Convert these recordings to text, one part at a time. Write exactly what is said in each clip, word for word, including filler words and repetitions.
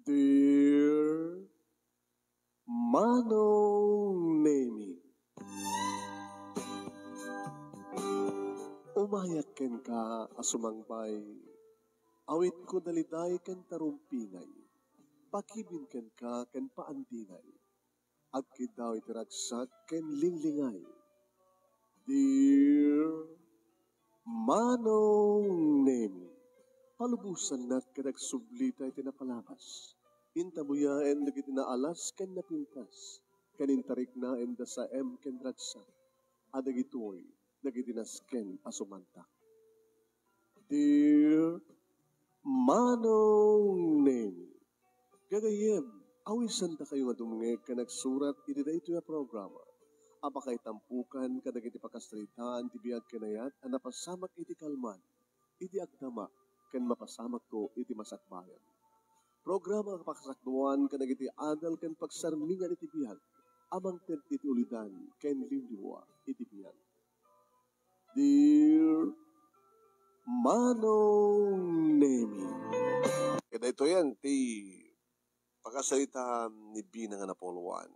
Dear Manong Nemi, umayak kenka a sumangbay, awitko daliday ken tarumpingay, pakibin kenka ken paandingay, agkiddaw iti ragsak ken linglingay. Dear Manong Nemi, palubosannak ket agsublita iti napalabas. Intabuyaen dagiti naalas ken napintas, ken intariknaen da saem ken ragsak, a dagitoy dagiti nasken a sumantak. Dear Manong Nemi, gagayyem, awisandakayo nga dumngeg ken agsurat iti daytoy a programa a pakaitampukan kadagiti pakasaritaan ti biag ken ayat a napasamak iti kalman, iti agdama, ken mapasamakto iti masakbayan. Programa a pakasakduan kadagiti adal ken pagsarmingan iti biag a mangted iti ulidan ken limliwa iti biag. Dear Manong Nemi. Kadaytoyen ti pakasaritaan ni Bina nga napuluan.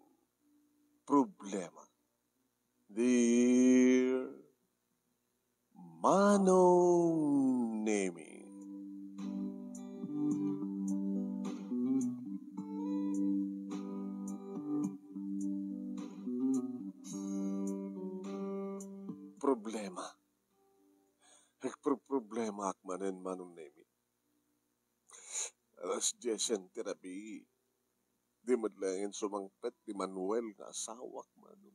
Problema. Dear Manong Nemi. Problema. Agproproblemaak manen, Manong Nemi. Alas diesen ti rabii. Di met laeng sumangpet ni Manuel nga asawak, Manong.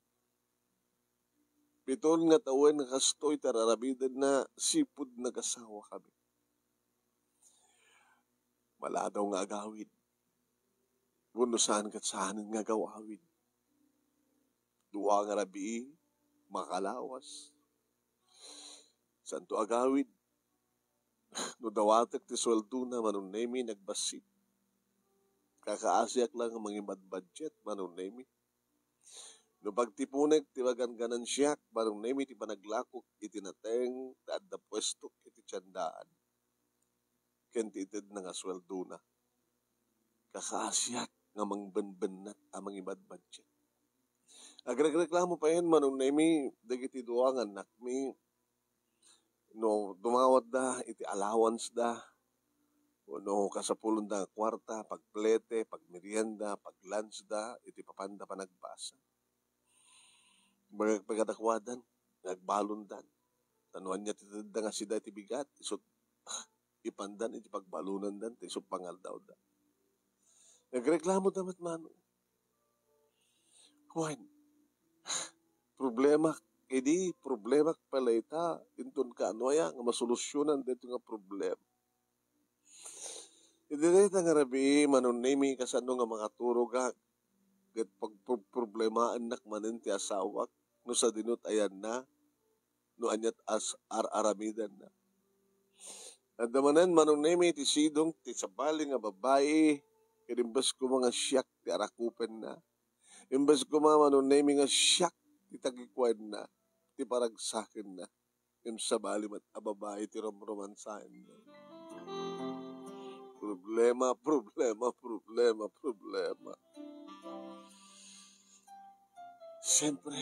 Piton nga tawen nga kastoy ti ar-aramidenna, sipud nagasawa kami. Maladaw nga agawid. Wenno saan ket saanen nga agawawid. Dua nga rabii, makalawas. Santo agawid, no dawatek ti sueldona, Manong Nemi, nagbassit. Kakaasiak la nga mangibadbadget, Manong Nemi. No pagtipunek ti maganganansiak, Manong Nemi, ti panaglakok iti nateng ti adda puestok iti tiendaan ken ti itedna nga sueldona. Kakaasiak nga mangbenbennat a mangibadbadget. Agrekreklamo payen, Manong Nemi, dagiti dua nga annakmi, no dumawatda iti allowance da, wenno kasapulenda nga kuarta, pagplete, pagmerienda, paglunch da, iti papanda panagbasa. Bagak pagkadakuadan, nga agbalondan. Ta no ania ti tedda nga sida iti bigat, isut' ipandan iti pagbalonandan, ta isut' pangaldawda. Nagreklamo da met, Manong. Wen, problema, idi problema pay la ita, inton kaano aya nga masolusyonan daytoy nga problema. Iti dayta nga rabii, Manong Nemi, kasano nga makaturogak ket pagproproblemaennak manen ti asawak no sadino ti ayanna, no ania ti ar-aramidenna. Adda manen, Manong Nemi, ti sidong ti sabali nga babai, ket imbes koma nga siak ti arakupenna, imbes koma, Manong Nemi, nga siak ti tagikuenna, ti paragsakenna, ngem sabali met a babai ti romromansaenna. Problema, problema, problema, problema. Siyempre,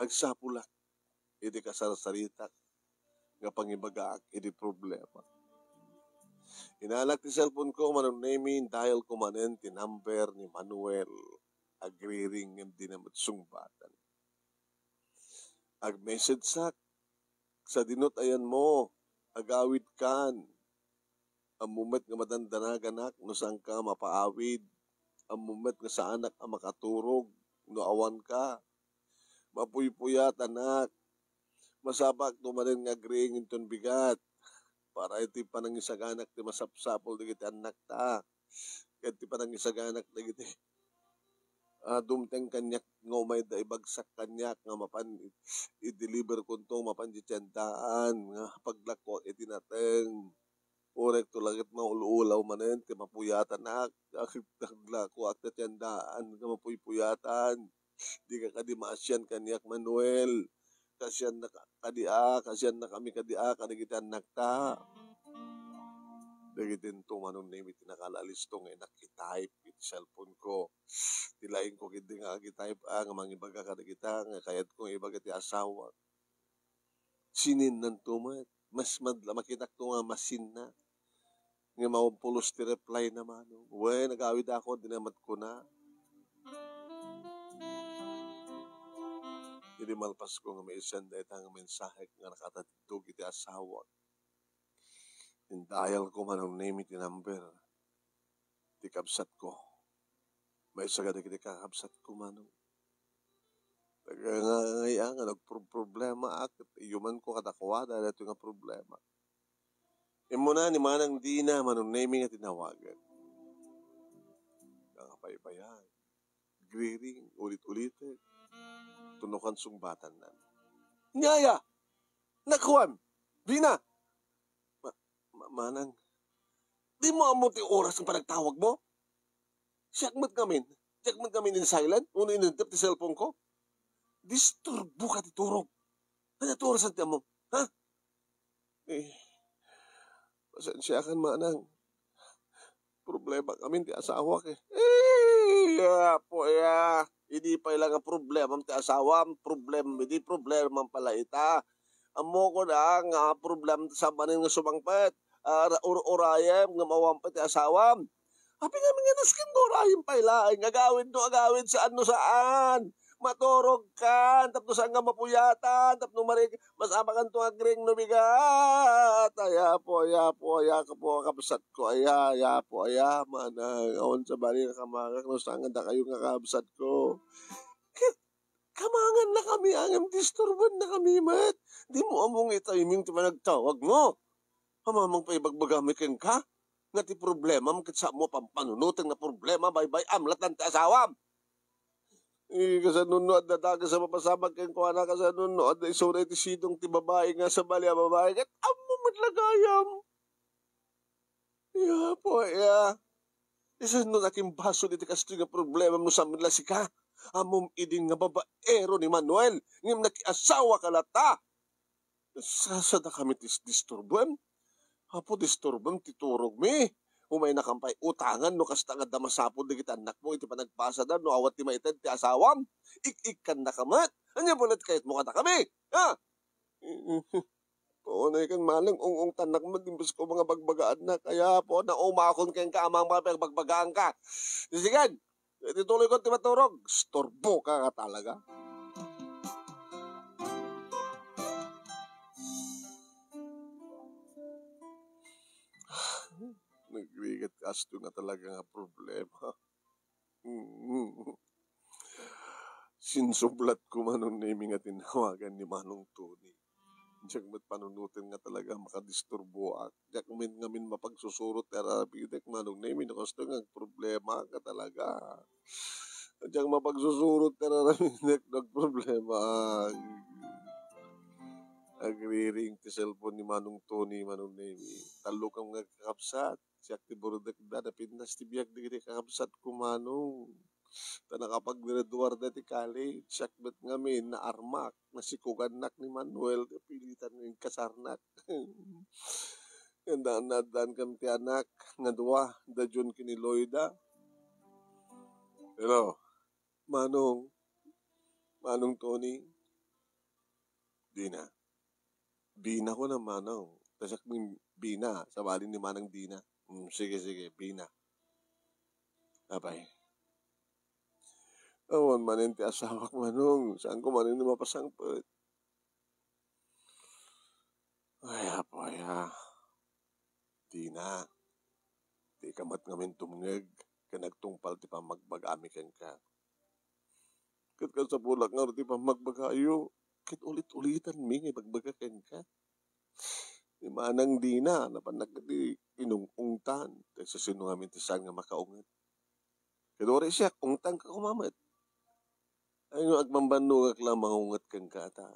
agsapulak iti kasarsaritak nga pangibagaak iti problema. Inalak ti cellphone ko, Manong Nemi, dial ko manen ti number ni Manuel. Agriring ngem dina met sungbatan. Ag-messageak, "Sadino ti ayanmo? Agawidkan. Ammom met nga madandanaganak no saanka a mapaawid. Ammom met nga saanak a makaturog no awanka. Mapuypuyatanak. Masapakto manen nga agriing inton bigat para iti panangisaganak ti masapsapul dagiti annakta ket ti panangisaganak dagiti, ah, dumteng kaniak nga umayda ibagsak kaniak nga mapan i-, i-deliver kunto mapan ti tiendaan nga paglakuak iti nateng. Uray to la ket maul-ulaw manen ti mapuyatanak, aglakuak ti tiendaan nga mapuypuyatan. Dika kadi maasian kaniak, Manuel. Kaasiannaka kadi a, kaasiannakami kadi a kadagiti annakta." Dagiti into, Manong Nemi, ti nakala-listo nga inak i-type iti cellphone ko. Ti laing ko ketdi nga agi-type, ah, nga mangibaga kadagita nga kayatko nga ibaga ti asawa. Sininnanto met. Mas madla-, makitakto nga masinna. Nga mapulos ti reply na, Manong. Wen, agawid ako, di na met kuna. Idi malpasko nga maisend dayta nga mensahe nga nakatatiddog iti asawak. Indayal ko, Manong Nemi, ti number ti kabsatko. Maysa kadagiti kakabsatko, Manong. Taga nga, nga, nga nagproproblema ak, ket iyuman ko kadakuada daytoy nga problema. Immuna ni Manang Dina, Manong Nemi, nga tinawagan. Nangapaypayag. Griring, ulit-ulitek. Tunukan sungbatanna. Nyaya! Nakuan! Dina! Ma-, ma-, Manang, di mo ammo ti oras nga panagtawag mo? Siak met ngamin, siak met ngamin in silent, uno inintep ti cellphone ko. Disturbo ka ti turog. Ania ti oras ti ammo? Ha? Eh, pasensiakan, Manang. Problema kami ti asawak, eh. Eh, apo, ya. Idi pay la nga problemam ti asawam, problem, idi problemam pala ita. Ammok da nga problem ti sabali nga sumangpet. Ah, ra-, ur-, urayem nga mawampet ti asawam. Apay ngamin nga nasken nga urayem pay laeng, agawid no agawid, saan no saan. Maturog kan, tapno saan nga mapuyatan, tapno mari-, masamakanto nga agring no bigat. Ay, apo, ay, apo, ay, apo, kabsatko, ay, ay, apo, ay, Manang, awan sabali nga kamangak, no saan nga dakayo nga kabsatko. Ket, kamangan na kami, ngem disturban na kami met. Di mo ammo nga i-timing ti panagtawag mo. Amamang paibagbagami kenka, nga ti problemam ket saan mo pampanunoten nga problema, baybay-am latta ti asawam. Eh, kasano no adda dakes a mapasamak kenkuana, kasano no adda isuna iti sidong ti babai nga sabali a babai, ket ammo met la gayam. Ya, apo, ya. Kasano nakimbasol iti kastoy nga problema no saan met la sika? Ammom idin nga babaero ni Manuel, ngem nakiasawa ka latta. Sasada kami ti disturbuem. Apo, disturbuem ti turogmi. Umayna kan pay utangan no kasta nga adda masapul dagiti annakmo iti panagpasada no awan ti maited ti asawam. Ik-ikkannaka met. Ania pay la ti kayatmo kadakami? Ha? Unay ken Manang, ung-ungtannak met imbes ko nga bagbagaannak. Ay, apo, naumakon kenka, amang mga pagbagbagaanka. Sige, iti tuloy ko ti maturog. Istorbo ka nga talaga. Nagrigat kasto nga talaga nga problema. Sinsublatko, Manong Nemi, nga tinawagan ni Manong Tony. Diak met panunoten nga talaga makadisturboak. Diak met ngamin mapagsusurot ti ar-aramidek, Manong Nemi, no kastoy nga agproblema ka talaga. Diak mapagsusurot ti ar-aramidek no agproblema. Agriring ti cellphone ni Manong Tony, Manong Nemi. Tallo kam nga kakabsat. Siak ti burudekda, napintas ti biag dagiti kakabsatko, Manong. Ta nakapaggraduar da ti college, siak met ngamin, naarmak, nasikugannak ni Manuel, napilitan nga inkasarnak. Ken naaddan kam ti anak nga dua, da Jun ken ni Loida. Hello, Manong. Manong Tony. Dina. Bina ko na, Manong. Ta siak ni Bina, sabali ni Manang Dina. Mm, sige, sige, Bina. Apay. Awan manen ti asawak, Manong. Saanko manen mapasangpet. Ay, apo, ay, ah. Dina. Dika met ngamin tumngeg ken agtungpal ti pammagbagami kenka. Ket kasapulak ngarud ti pammagbagayo, ket ulit-ulitanmi nga ibagbaga kenka. Ni Manang Dina, napannak iti inung-ungtan, ta sasino ngamin ti saan nga makaunget. Ket uray siak, ungtanka koma met. Ay, no agbambannogak la mangunget kenka, ta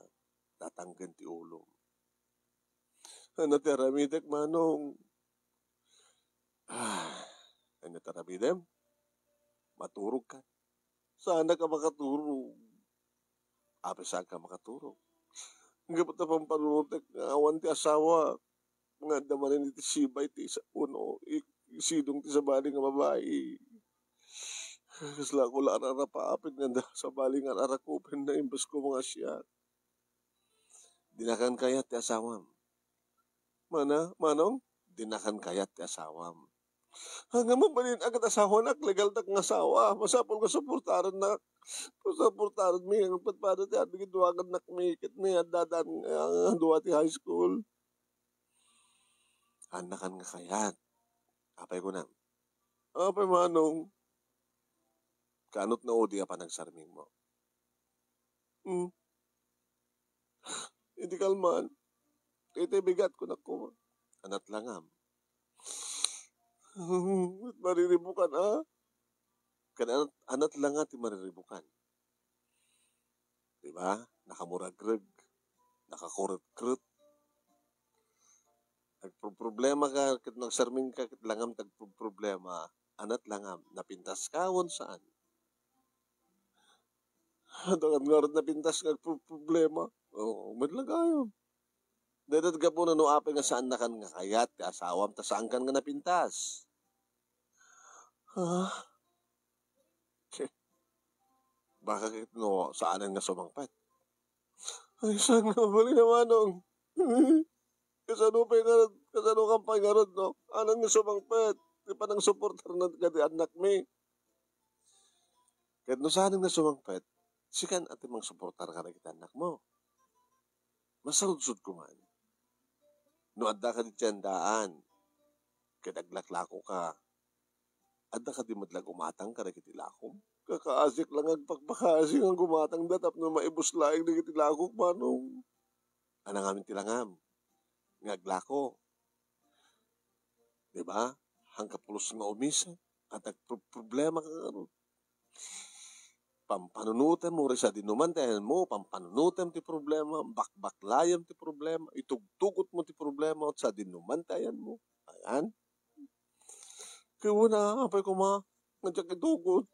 tatangken ti ulom. Ania ti aramidek, Manong? Ah, ania ti aramidem? Maturog ka. Saan ka makaturog? Apay saan ka makaturog? Gapu ta pampanunotek nga awan ti asawa. nga adda manen iti sibay ti sa-, uno, i-, sidong ti sabali nga babai. Kasla ko la ararapapen nga adda sabali nga ararakupenna imbes ko nga siak. Dinakan kayat ti asawam. Mana, Manong? Dinakan kayat ti asawam. Nga mabalin agad asawanak, legaldak nga asawa. Masapul nga suportarannak. Suportaranmi, nga padpada ti adu, duwa nga annakmi, ket ni addadan, ah, duwa ti high school. Annakan nga kayat. Apay kunam? Apay, Manong? Kanot na odi a panagsarmingmo? Hmm. Idi kalman, iti bigat ko nako. Anat langam. Mariribukan, ah? Kan anat, anat langa ti mariribukan. Di ba? Nakamuragreg, nakakurut-kurut. Nagproproblema ka, ket nagsarming ka, ket langam tagproproblema. Anat langam, napintas ka, wen saan? Dakan ngarud napintas nga agproproblema. Oo, met lang kayo. Dayta ti gapuna no apay nga saannakan nga kayat ti asawam, ta saankan nga napintas. Ha? Baka ket no saanen nga sumangpet. Ay, saan nga mabalin a Manong? Kasano pay ngarud, kasano kan pay ngarud, no? Anan nga sumangpet? Ti panangsuportar na kadi annakmi. Ket no saanen nga sumangpet, sikan a ti mangsuportar kadagiti annakmo. Masaludsodko man. No adda kadi tiendaan, ket aglaklako ka, adda kadi met la gumatang kadagiti lakom? Kakaasik lang agpakpakasi nga gumatangda tapno maibus laeng dagiti lakok, Manong. Anang amin ti langam nga aglako? Di ba? Hangka pulos nga umis, at nagproproblema ka ngarud. Pampanunotem mo ri sa dinuman ti ayanmo, pampanunotem ti problema, bakbaklayem ti problema, itugtugot mo ti problema, sa dinuman ti ayanmo. Ayan. Kaya na, apay kuma, nga diak itugot.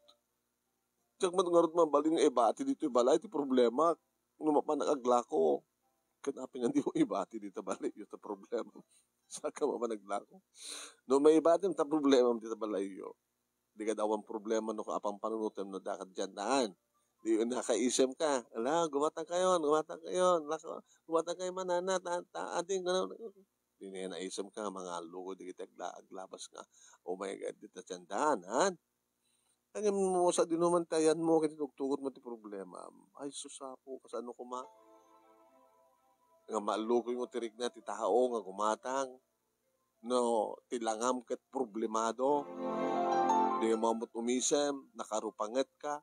Diak man ngarud mabalin nga ibati ditoy balay ti problema. No mapan aglako, ket apay nga di mo ibati dita balay, ita problema. Saka mapan aglako. No maibatim ta problema dita balay yo. Di ka dawan problema no apan panunutem no dakat diyan daan. Di nakaisem ka. Ala, gumatang kayo, gumatang kayo. Lako, gumatang kayo manana, ta, ta, ading, ano, di na naisem ka, mga lugo, di kita agla-, aglabas nga. Oh my God, di ta diyan daan, han? Ang mo sa dinuman ti ayanmo, ket itugtugot mo ti problema. Ay, sus, Apo, kasano kuma? Nga malukoy mo ti rikna ti tao nga gumatang. No, ti langam ket problemado. Di mo amot umisem, nakarupanget ka.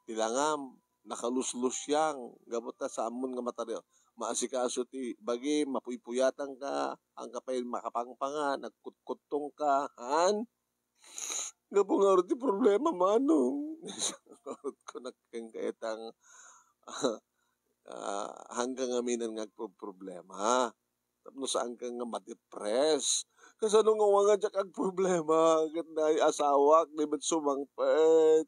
Ti langam, nakaluslusiang. Gapu ta saan mo nga matari-, maasikaso ti bagi, mapuypuyatan ka, ang ka pay makapangpangan, nagkutkuttong ka, han? Gapu ngarud ti problema, Manong. Ngarud ko nakengkayatang, ah, hanggang aminan nga agproproblema. Tapno saan ka nga ma-depress. Kasano nga wa nga diak agproblema? Ket nay asawak, di met sumangpet.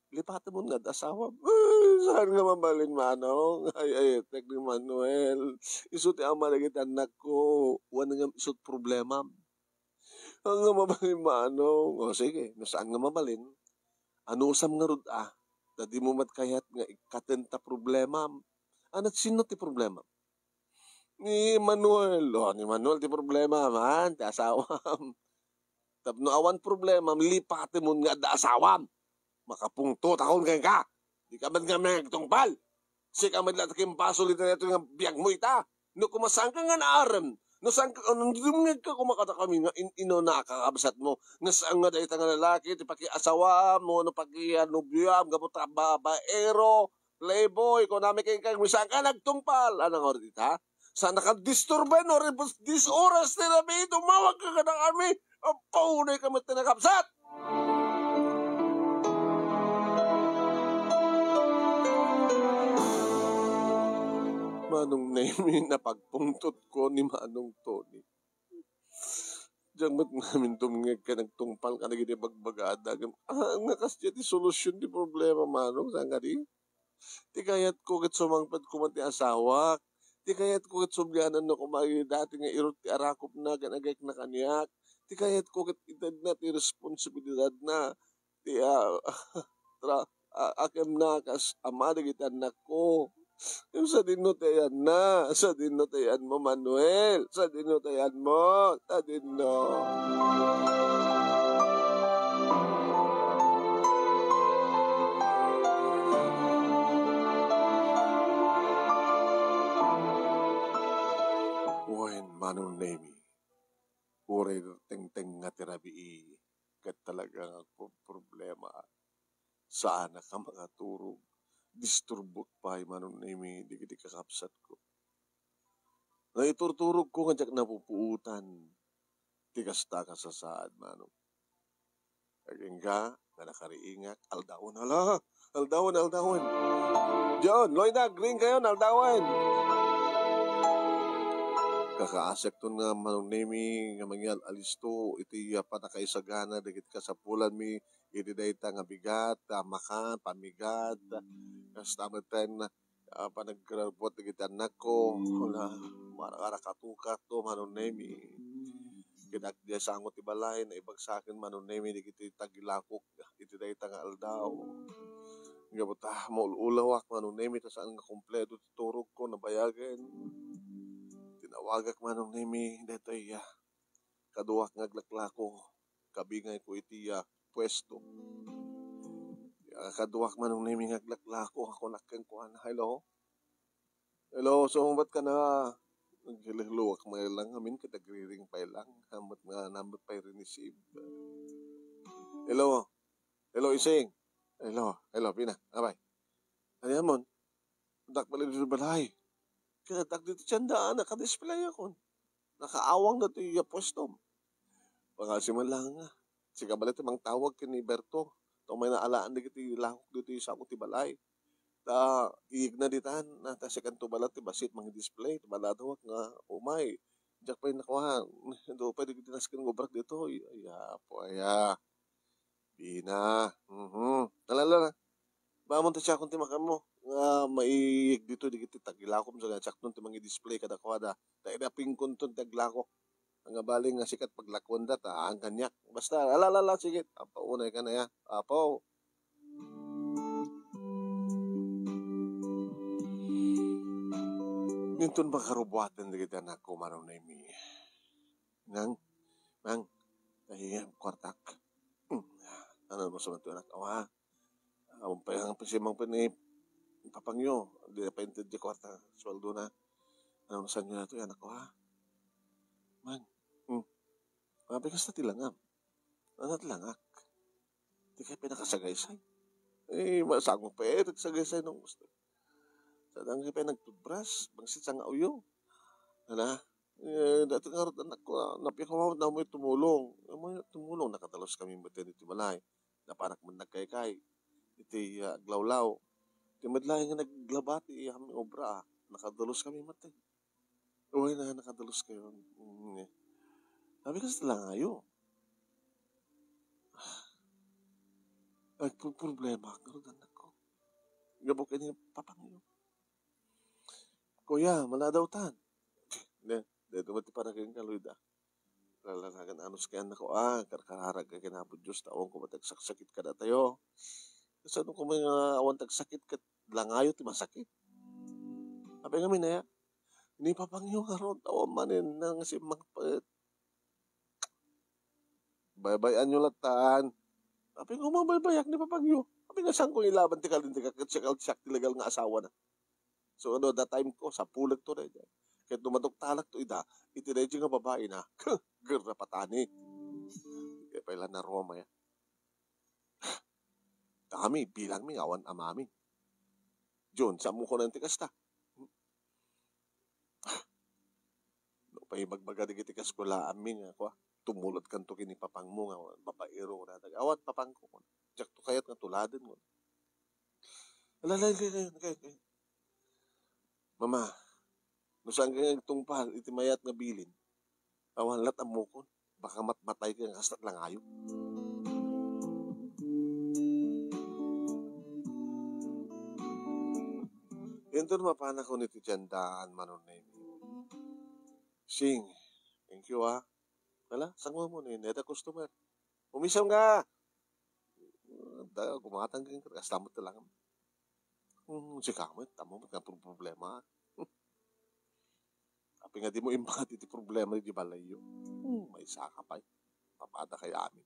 Lipatemon nga adda asawam. Ay, saan nga mabalin, Manong? Ay, ay, tek ni Manuel. Isu ti ama dagiti annakko. Wen nga isu't problemam. Haan nga mabalin, Manong. O, sige, no saan nga mabalin, anusam ngarud a, ta di mo met kayat nga ikkaten ta problemam. Anat sino ti problemam? Ni Manuel. O, ni Manuel ti problemam, han? Ti asawam. Tapno awan problemam, lipatemon nga adda asawam. Makapungtotakon kenka. Di ka man nga agtungpal. Sika met la ti kimbasol iti daytoy nga biagmo ita. No kumasangka nga naarem, no sangka, no dumngegka kuma kadakami nga in-, ino na kakabsatmo, nga saan nga dayta nga lalaki ti pakiasawam, no, no pakianobioam, gapu ta babaero, playboy, kunami kenka, saan ka nagtungpal. Anang orita? Saan ka disturben, no, dis oras ti labi, tumawag ka kadakami. Apo, unay ka met ti nakabsat! Manong Nemi, napagpungtot ko ni Manong Tony. Diak met ngamin dumngeg ken agtungpal kadagiti bagbagada. Ah, nga kasdiay ti solusion ti problema, Manong, saan kadi? Ti kayatko ket sumangpet koma ti asawak. Ti kayatko ket subliananna koma dayta nga irut ti arakupna ken agekna kaniak. Ti kayatko ket itedna ti responsibilidadna. Ti, ah, tra-, a-, akemna kas ama dagiti annakko. Ngem sadino ti ayanna? Sadino ti ayanmo, Manuel? Sadino ti ayanmo? Sadino? Wen, Manong Nemi, uray tengtengnga ti rabii, ket talaga nga agproproblema. Saanak a mangaturog. Disturbok pay, Manong Nemi, dagiti kakabsatko. Naiturturogko nga diak napupuotan ti kasta nga sasaad, Manong. Agingga nga nakariingak, aldawen, hala, aldawen, aldawen. John, Loida, green kayo, aldawen. Kakaasek ton nga, Manong Nemi, nga mangyal-alisto iti, ah, panakaisagana dagiti kasapulanmi iti dayta nga bigat, ah, makan, pamigat, kasta metten, ah, panagkararbuat dagiti annakko, na mararakatokak to, Manong Nemi. Ket agdi sango ti balay, naibagsaken, Manong Nemi, dagiti tagilakok iti dayta nga aldaw. Ngem ta maul-ulawak, Manong Nemi, ta saan nga kompleto ti turogko, nabayagen. Tinawagak, Manong Nemi, daytoy, ah, kaduak nga aglaklako, kabingayko iti, ah, puesto. Ah, kaduak, Manong Nemi, nga aglaklako, ako nakkenkuana. Hello? Hello, sumungbat ka na. Naghilihluak may lang, amin ket agriring pay lang. Hamet nga, nambat pay rinisib. Hello? Hello, Ising? Hello? Hello, Pina? Abay. Ano yan, Mon? Dak balik sa balay. Kaya dak dito tiyandaan, nakadisplay ako. Nakaawang na to iya pwesto. Pangasi man lang nga. Sika bala ti mangtawag ken ni Berto. Ito may naalaan dagiti lakok dito isako ti balay. Ta, iyeg na ditan, na, ta sikanto bala ti basit mangidisplay, ti baladaw nga umay. Diak pay nakuha, do pay dagiti nasken nga ubrak dito. Ay, apo, aya. Bina. Mhm. Alala na. Bamon ta siakon ti makanmo. Nga maiyeg dito dagiti tagilakom sa nga siakton ti mangidisplay kadakuada. Ta ida pingkonton ti aglako. Nga bali nga sikat paglakuanda ta ang kaniak. Basta, ala, ala, ala, sige. Apo, unay ka na ya. Apo. Nintun makarubuaten dagiti anakko, Manong Nemi. Nang, nang, tahiyam, kwartak. Hmm. Ano mo sa anak? Awa. Awan pa yang pasimang pa ni papangyo. Di na pa inted di kwarta. Sweldo na. Ano mo sa inyo na to, anak ko, ha? Man. Hmm. Mabigas na ti langam. Ano ti langak? Di kayo pinakasagaysay. Eh, masangok pa eh, nagsagaysay nung gusto. Sa dang kayo nagtutbras, bangsit sa nga uyo. Ala, eh, dati nga rot anak ko, ah, napikumaw na mo tumulong. Mo tumulong, nakatalos kami mo iti balay. Napanak man nagkaykay. Iti, ah, aglawlaw. Ti medlaeng nga naglaba ti amin obra, ah. Nakadalos kami met, eh. Uy, na, nakadalos kayo. Mm, eh. Sabi ko, "Sa langayo." Ay, pu-, problema ko, anak ko. Gabok ini papangyo. Kuya, maladaw tan. Ne, dito mo ti paraking kaloy da. Lalanagan anus kay anak ko, ah, karkararag kay kinapod Diyos, taon ko matagsakit ka datayo. Kasano ko may nga awan tagsakit ket langayo ti masakit? Apay nga minaya, ni papangyo nga ron, awan manen nang simmangpet. Baybay-an yo latan. Apay nga mabaybayak ni papangyo? Apay nga saan ko ilaban ti kalintegan ket siak, siak ti legal nga asawa na? So, ano, that time ko, sapulek to, daydiay. Ket dumadok talak to, ida, iti daydiay nga babae na, gerra patani. Kaya pala na Roma, ya. Kami, bilang mi, nga awan amami. John, saan mo kunan ti kasta? No, pay magbaga dagiti kaskulaanmi nga, kua, tumulad kanto ken ni papangmo nga babaero, kuna, awan, papangko, kuna. Diak to kayat nga tuladen, kuna. Ala, ala, ala, ala, ala, ala. Mama, no saan ka nga agtungpal iti mayat nga bilin, awan lat ammokon. Baka matmatay ka nga kastat langayo. Daytoy mapanakon iti tiendaan, Manong Nemi. Sing, thank you, ah. Hala, sangmo mo ni, neta customer. Umisem nga! Da, gumatang ka, kasta mo talang. Hmm, sika met, tamo met nga pro-, problema. Apay nga di mo imbati ti problema di balayyo. Hmm, maysa ka pay. Papada kay amin.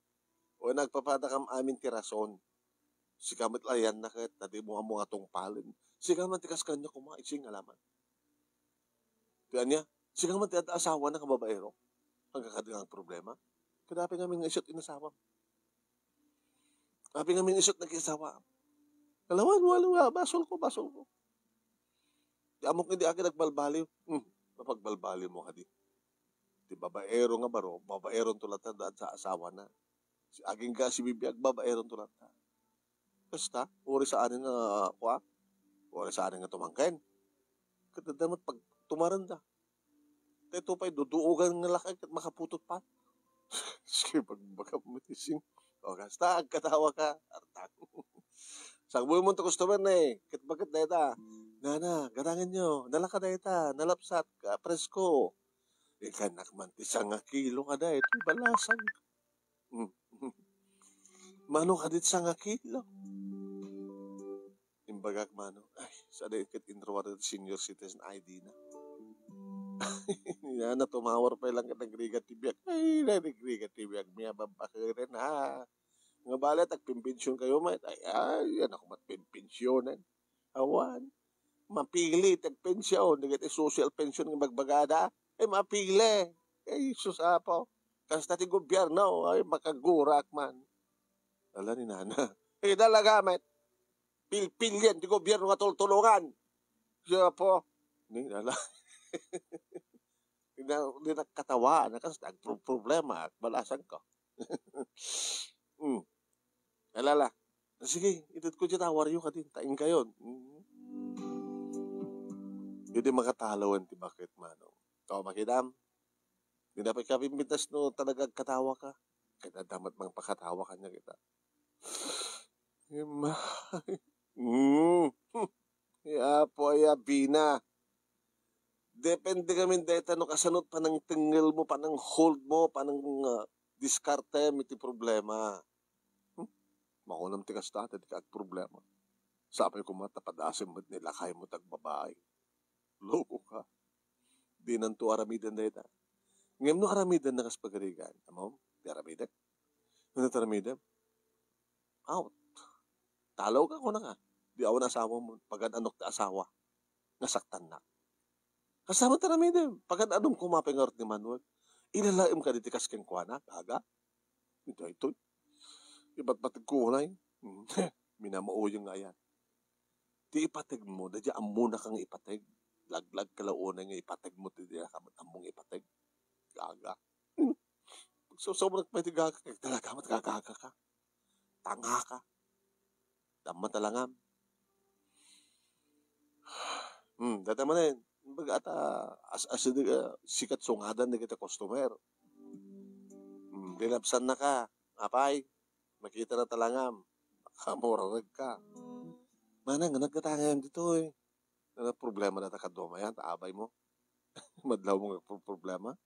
O nagpapada kam amin ti rason. Sika met layan na ket, na di mo ammo nga tungpalen. Sika man ti kas kanya kuma, ising alaman. Ti ania, sika man ti adda asawa na nga babaero. Hanggang kadi nga problema. Kadapi nga min nga isut inasawam. Apay nga min isut nagkiasawa. Kalawan, wala, wala, basol ko, basol ko. Ti amok nga di akin nagbalbaliw. Hmm, mapagbalbaliw mo kadi. Ti babaero nga baro, babaeron to latta daan sa asawa na. Si aging ka si bibiag, babaeron to latta. Kasta, uri saan nga, kua? Uri saan nga tumangken. Ket adda met pag tumarenda. Daytoy pay duduogan nga lakay ket makaputot pa. Sige, pagbagam met ising. O, kasta, agkatawa ka, artang. Sagboy mo to customer ne, ket baket dayta. Nana, gatangen nyo, nalaka dayta, nalapsat, ka, presko. Ikanak man ti sanga kilo ka dayta, balasang. Hmm. Mano kadit sanga kilo? Imbagak mano, ay, sadi ket inruar ti senior citizen I D na. Nia na tumawar pay lang ket nagrigat ti biag. Ay, nagrigat ti biag. Mia babbakeren, ha. Nga balet, agpimpension kayo, met. Ay, ay, yan ako mat pimpensionen. Awan. Mapili, tagpension. Dagiti social pension nga bagbagada. Ay, mapili. Ay, sus, apo. Kasta ti gobyerno, ay, makagurak man. Ala ni nana. Eh, talaga, met. Pilpilien ti gobyerno nga tultulongan. Siya po. Ni, ala. Di na, di nakatawa. Nakas, nagpro-, problema. Balasan ko. Hmm. Alala. Sige, ited ko dyan, awar yu kadin. Taing kayon. Hmm. Hindi makatalawan ti bakit, manong. Tao, makidam. Di na pay kapimpintas no talaga agkatawa ka. Kaya damat mang pakatawa ka niya kita. Ima-, mm. Ya po, ya Bina. Depende kami deta no kasano panang tengel mo, panang hold mo, panang, ah, diskarte mo iti problema. Hmm? Maunam ti kasta, ti ka agproblema. Sapay koma ta padasem met ni lakay mo tagbabae. Loko ka. Dinanto aramiden dayta. Ngem no aramiden na kas pagarigan, amom, ti aramidek? Ano ti aramidem? Out. Talaw ka, kuna ka. Di awan asawa mo. Pagan-anok ti asawa. Nasaktan na. Kasama ti aramidem. Pagan-anom koma pay ngarud ni Manuel. Ilalaem ka diti kas kenkuana, gaga. Ito, ito. Ibatbateg ko unay. Minamauyong nga ayan. Ti ipateg mo, daydi ammona kang ipateg. Laglag ka la unay nga ipateg mo, ti di ka met ammong ipateg. Gaga. Pagsusobra ka pay ti gaga, kay talaga met gagaga ka. Tanga ka. Damma talangam. Hmm, data manen. Baga ata, as, as, ah, sikat sungadan dagiti customer. Hmm, linapsan na ka. Apay, makita na talangam. Kamurarag ka. Manang, nagkatangayam ditoy. Ano problema data kadua mayan, ta abay mo? Madlaw mo nga pro-, problema?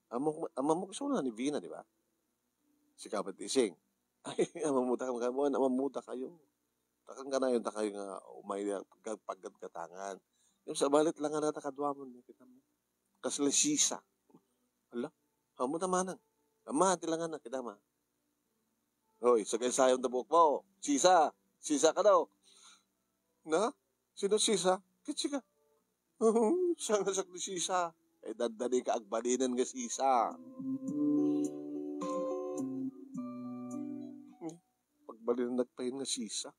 Amok, amamok so na ni Vina, di ba? Si Kapat Ising. Ay, amamuta ka, amamuta kayo. Takang kanayon ta kayo nga umay pag-, paggatgatangan. Yung sa balit lang nga nata kadua mo, kita mo. Kasla sisa. Ala, amo ta manang. Ama, ti lang nga na, kita ma. Hoy, sagay-sayon ta buok mo. Sisa, sisa ka daw. Na? Sino sisa? Kitsi ka. Saan nga sakdi sisa? Eh, dandani ka agbalinen nga sisa. Pagbalinen nagpahin nga sisa.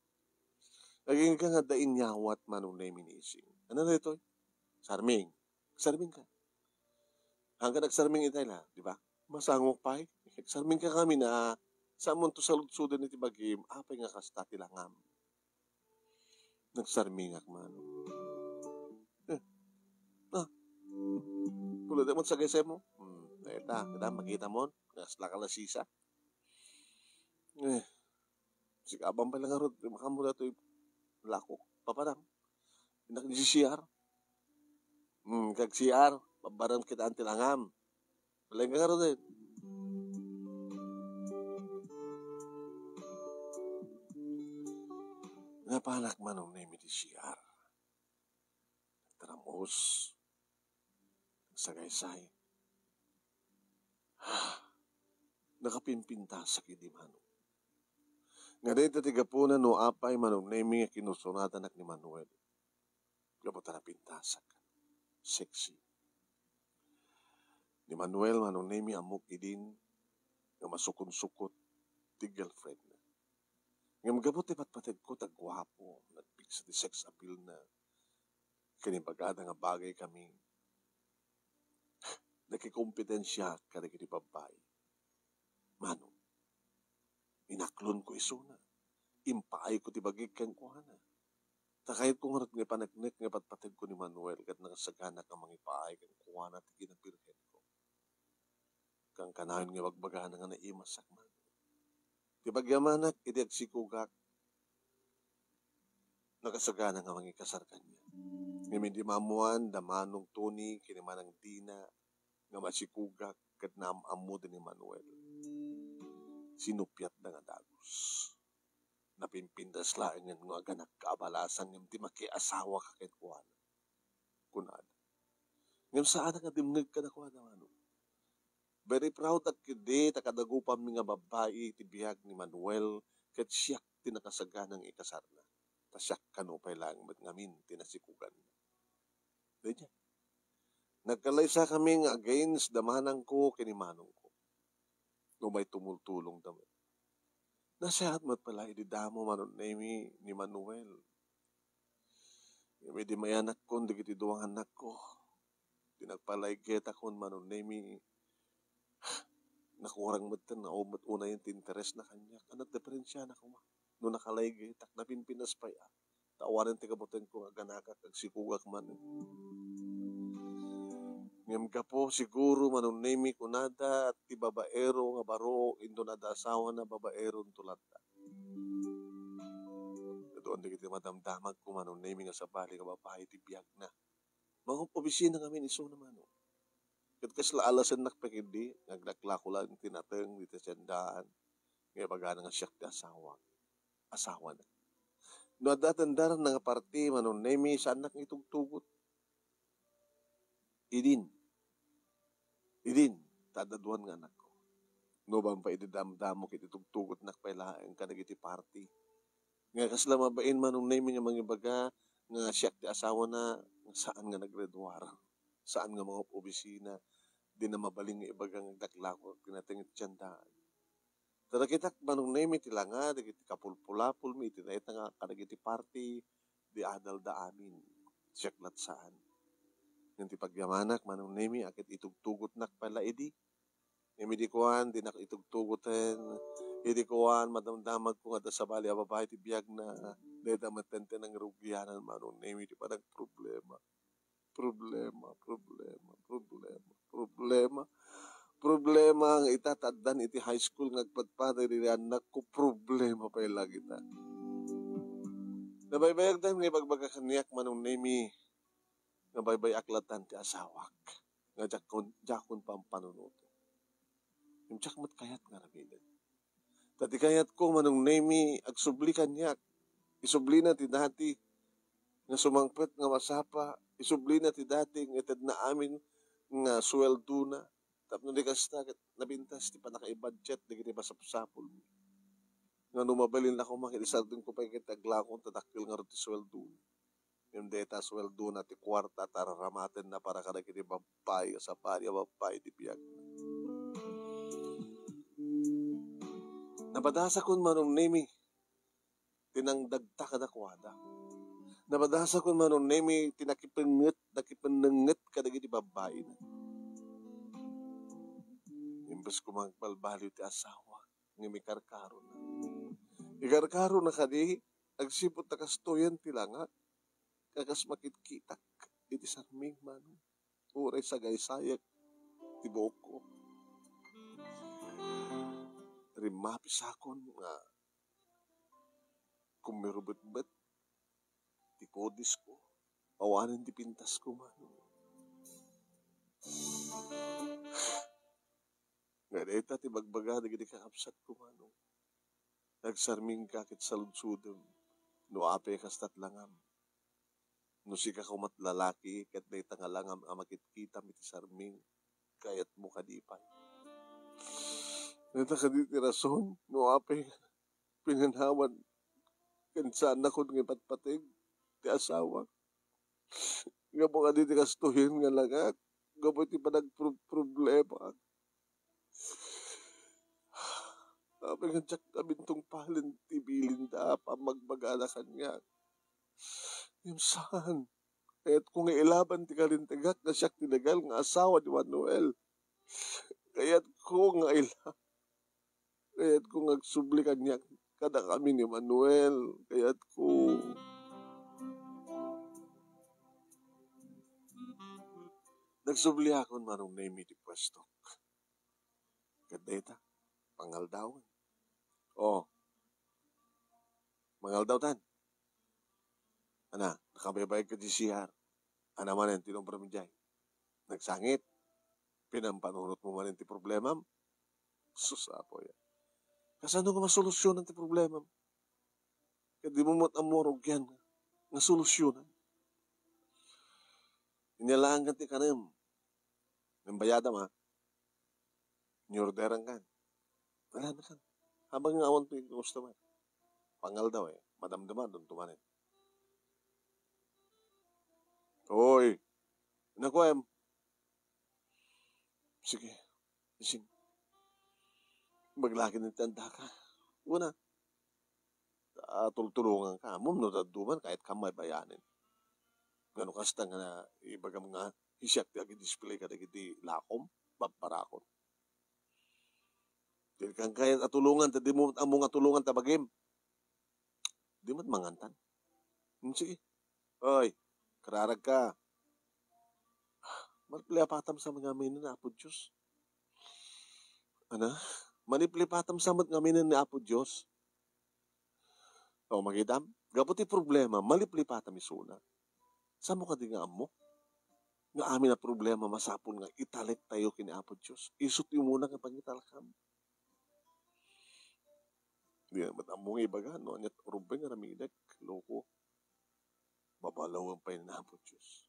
Naging ka nga da inyawat manong neminising. Ano na ito? Sarming. Sarming ka. Hanggang nagsarming itay na, di ba? Masangok pay. Sarming ka kami na sa munto saludsudan iti bagim, apay nga kasta ti langam. Nagsarmingak man. Eh. Ah. Tulad mo sa gese mo. Hmm. Eta, kita, makita mo. Kasla ka la sisa. Eh. Sikaban pa lang arot, makamura to lakok. Papadam. Innak di C R. Hmm, kag C R, babbarem kitaan ti langam. Balaeng ka ngaruden. Napanak Manong Nemi iti C R. Nagtaramos. Nagsagaysay. Nakapimpintasak idi Manong. Nga dayta ti gapuna no apay Manong Nemi nga kinursunadanak ni Manuel. Gapu ta napintasak. Sexy. Ni Manuel, Manong Nemi, ammok idin nga masukotsukot ti girlfriendna. Ngem gapu ti patpategko ta guapo, nagpigsa ti sex appealna. Ken ibagada nga bagay kami. Nakikompetensiaak kadagiti babbai. Manong, inaklonko isuna. Impaayko ti bagik kenkuana. Ta kayatko ngarud nga ipaneknek nga patpategko ni Manuel ket nakasaganak nga mangipaay kenkuana ti kinabirhenko. Kankanayon nga ibagbagana nga naimasak man. Ti pagyamanak idi agsikogak, nakasagana nga mangikasar kaniak. Ngem idi maammoan da Manong Tony ken ni Manang Dina nga masikogak ket naam-ammoda ni Manuel, sinuppiatda nga dagus. Napimpintas laengen nga aganakka a balasan ngem ti makiasawaka kenkuana, kunada. Ngem saanak nga dimngeg kadakuada, Manong. Very proud ak ketdi ta kadagupanmi nga babbai ti biag ni Manuel ket siak ti nakasagana nga ikasarna. Ta siak kano pay laeng met ngamin ti nasikoganna. Daydiay. Nagkalaysakami nga against da manangko ken ni manongko. Umay tumultulongda met. Nasayaat met pay la idi damo Manong Nemi ni Manuel. Ngem idi mayanakkon dagiti dua nga annakko, ti nagpalaygetakon Manong Nemi, nakurang metten nga met unayen ti interesna kaniak. Ania ti diferensiana koma? No nakalaygetak, napinpinas pay a. Ta awanen ti kabutenko nga aganakak, agsikogak manen. Ngem gapu, siguro, Manong Nemi, kunada, ti babaero nga baro, inton adda asawana, babaeronto latta. Kaduan dagiti madamdamagko, Manong Nemi, nga sabali nga babai ti biagna. Mangop-obisina ngamin isuna, Manong. Ket kasla alasennak pay ketdi, nga aglaklako laeng ti nateng dita tiendaan, nga ibagana nga siak ti asawak, asawana. No adda atendanna nga parti, Manong Nemi, saannak nga itugtugot. Idin. Idin, ta adda duan nga anakko. No, ban pay idi damdamo ket itugtugotnak pay laeng kadagiti parti. Nga kasla mabain Manong Nemi nga mangibaga nga siak ti asawana, nga saan nga nagreduar, saan nga mangop-obisina, dina mabalin nga ibaga nga aglaklako ti nateng iti tiendaan. Ta nakitak Manong Nemi ti langa dagiti kapulpulapolmi iti dayta nga kadagiti parti, di adalda amin. Siak lat saan. Ngem ti pagyamanak Manong Nemi a ket itugtugotnak pay la idi. Ngem idi kuan, dinak itugtugoten. Idi kuan, madamdamagko nga adda sabali a babai ti biagna. Dayta metten ti nangrugianan Manong Nemi ti panagproblema. Problema, problema, problema, problema. Problema nga ita ta addan iti high school nga agpadpada dagiti annakko, problema pay la kita. Nabaybayagdan nga ibagbaga kaniak Manong Nemi nga baybay-ak lattan ti asawak nga diakon, diakon pampanunoten. Ngem diak met kayat nga aramiden. Ta ti kayatko, Manong Nemi, agsubli kaniak. Isublina ti dati nga sumangpet nga masapa. Isublina ti dati nga itedna amin nga suweldona. Tapno di kasta, ket napintas ti pannakaibudget dagiti masapsapulmi. Nga no mabalin la koma ket isardengko pay ket aglakon ta dakkel ngarud ti suweldona. Ngem dayta suweldona ti kuarta ta araramatenna para kadagiti babbai a sabali a babbai ti biagna. Napadasakon Manong Nemi ti nangdagta kadakuada. Napadasakon Manong Nemi ti nakipengnget, nakipennengnget kadagiti babbaina. Imbes koma nga agbalbaliw ti asawa, ngem ikarkarona. Ikarkarona kadi, agsipud ta kastoyen ti langa, nga kas makitkitak iti sarming Manong. Uray sagaysayak ti buokko. Rimmapisakon nga kummirubetbet ti kodisko. Awanen ti pintasko, Manong. Nga dayta ti bagbaga dagiti kakabsatko, Manong. Nagsarmingka ket saludsodem no apay kasta ti langam. No sika koma't lalaki ket dayta nga langam a makitkitam iti sarming, kayatmo kadi pay? Dayta kadi ti rason no apay pinanawan ken saannakon nga ipatpateg ti asawak. Gapu kadi ti kastoyen nga langak, gapu iti panagproblema. Apay nga diak kabintungpalen ti bilinda a pammagbagana kaniak. Ngem saan, kayatko nga ilaban ti kalintegak nga siak ti legal nga asawa ni Manuel. Kayatko nga ila-, kayatko nga agsubli kaniak, kadakami ni Manuel. Kayatko. Nagsubliakon, Manong Nemi, ti puestok. Ket dayta, pangaldawen. O. Mangaldawtan. Ana, nakabaybayag ka di C R. Ana manen ti inobram idiay? Nagsangit. Pinampanunot mo manen ti problemam. Sus, Apo, ya. Kasano nga masolusyonan ti problemam? Ket di mo met ammo rugian nga solusyonan. Inyalaankan ti kanem. Ngem bayadam, a. Niorderan kan. Wala na kan. Habang nga awan ti customer. Pangaldaw, e. Madamdama, don tumanen. Oy. Nakuem. Sige. Ising. Maglaki ni tandaka. Una. A, tultulonganka. Ammom no dadduma, kayatkan maybayanen. Ngano kasta nga ibagam nga siak ti agidisplay kadagiti lakom, babbarakon. Di ka kayat a tulongan, ta di mo ammo nga tulongan ta bagim. Di met mangantan. Hmm, sige. Oy, kararag ka. Malipatam sa nga aminen, Apo Dios. Ana? Malipatam sa met nga aminen ni Apo Dios. O, makitam? Gapu ti problema, malipatam isuna. Saan mo kadi nga ammo? Nga amin a problema, masapul nga italektayo ken ni Apo Dios. Isu ti umuna nga pangitalkam. Di na met ammo nga ibaga, no? Aniat urubay nga ramidek, loko. Babalawen pay ni Apo Dios.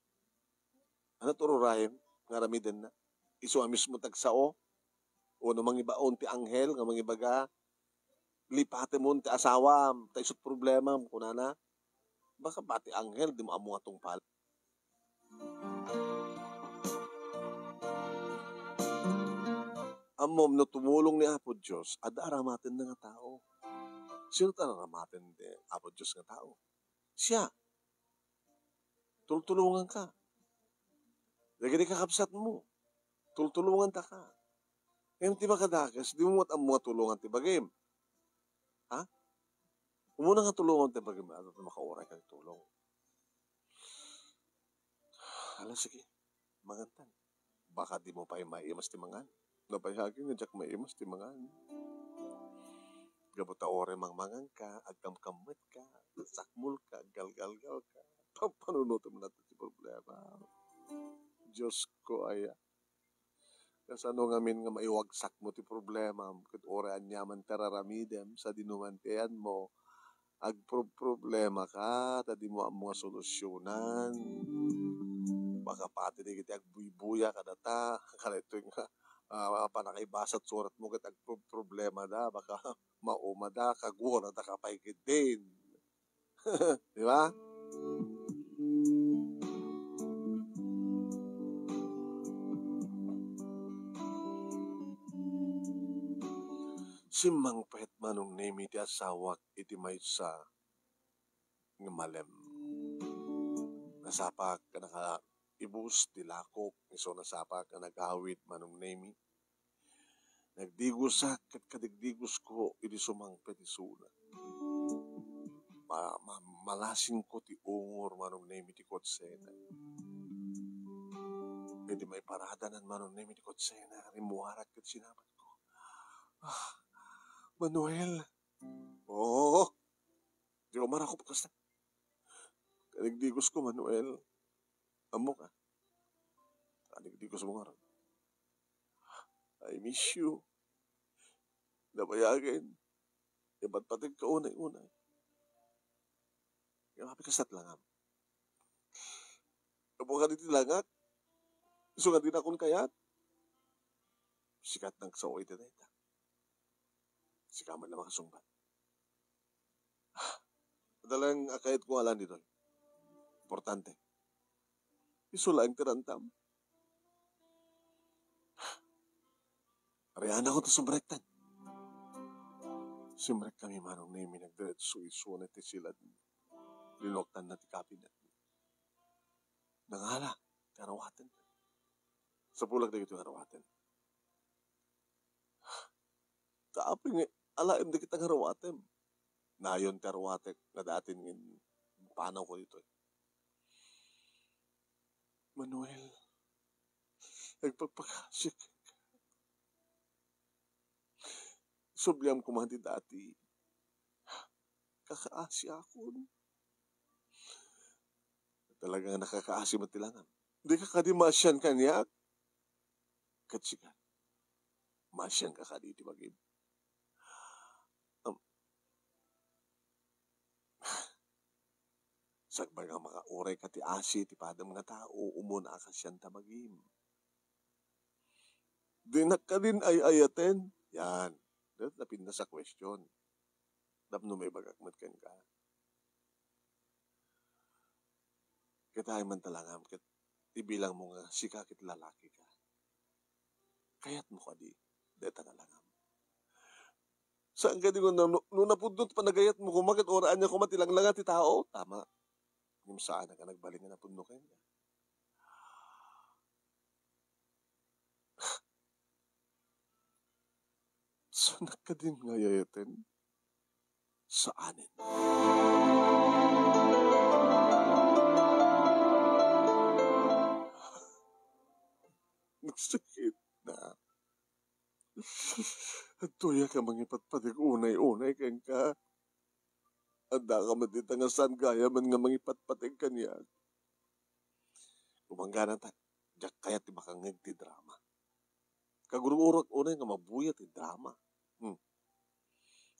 Ano ti ururayen nga aramidenna? Isu a mismo tagsao? O no mangibaon ti anghel nga mangibaga, "Lipatemon ti asawam, ta isut problemam," kunana? Baka pati anghel, di mo ammo nga tungpal. Ammom no tumulong ni Apo Dios, adda aramatenna nga tao. Sino ti aramaten ni Apo Dios nga tao? Siak. Tultulonganka. Dagiti kakabsatmo, tultulongantaka. Ngem ti makadakes, di mo met ammo nga tulongan ti bagim. Ha? Umuna nga tulongan ti bagim, ano ti makauray ka ti tulong? Ala, sige. Mangantan. Baka di mo pay maimas ti mangan. Napay akin nga diak maimas ti mangan. Gapu ta uray mangmanganka, agkamkammetka, sakmolka, aggalgalgalka. Pampanunotem latta ti problema. Diosko, aya. Kasano ngamin nga maiwagsakmo ti problemam, ket uray aniaman ti ar-aramidem, sadino man ti ayanmo, agprob-, problemaka, ta di mo ammo nga solusyonan. Baka pati dagiti agbuybuya kadata, kadaytoy nga, ah, panakaibasat suratmo ket agprob-, problemada, baka maumada, kaguradaka pay ketdin. Di ba? Simmangpet, Manong Nemi, ti asawak iti maysa nga malem. Nasapak nga nakaibus ti lakok, isu nasapak nga nagawid, Manong Nemi. Nagdigosak ket kadigdigosko idi sumangpet isuna. Ma-, ma-, malasingko ti ungor, Manong Nemi, ti kutsena. Idi maiparadanan, Manong Nemi, ti kutsena, rimmuarak ket sinapatko. Ah, Manuel. Oo. Di ko marakop kasta. Kadigdigosko, Manuel. Ammok a. Adik di ko sumungarod. I miss you. Nabayagen. Ipatpategka unay-unay. Nga mapikasat langam. Apo ka diti langak. Isu nga dinakon kayat. Sikat nang sao iti dayta. Sika man na makasungbat. Talagang akayat ko nga lang ditoy. Importante. Isu laeng ti rantam. Ariana ko ta sumrektan. Simrek kami manong ni Emi nagdiretso isu na ti silad. Linuaktan na ti kabinet. Nangala, ti arawaten. Sapulak dagito nga arawaten. Tapno nga alaem dagita nga arawatem. Nayon ti arawatek nga daaten nga impanaw ko ditoy. Manuel, agpakpakasik. Subliam koma ti dati. Kakaasiakon. Talaga nga nakakaasi met ti langam. Dika kadi maasian kaniak? Ket sika, maasianka kadi iti bagim? Am, sakbay nga makaurayka ti asi ti padam nga tao, umuna a kasian ta bagim. Dinak kadin ay-ayaten? Yan. Dayta ti pintas a question. Tapno maibagak met kenka. Ket ay man ta langam, ket ibilangmo nga sika ket lalakika. Kayatmo kadi dayta nga langam? Saan kadi nga no, no, no napudno ti panagayatmo koma ket uray ania koma ti langlanga ti tao? Tama. Ngem saan a nagbalin nga napudno kenka. Saanak kadin nga ay-ayaten? Saanen. Nagsakit na. Adtoyak a mangipatpateg unay-unay kenka. Addaka met dita nga saan gayamen nga mangipatpateg kaniak. Kumanggana ta, diak kayat ti makangngeg ti drama. Kagur-urak unay nga mabuya ti drama. Hmm.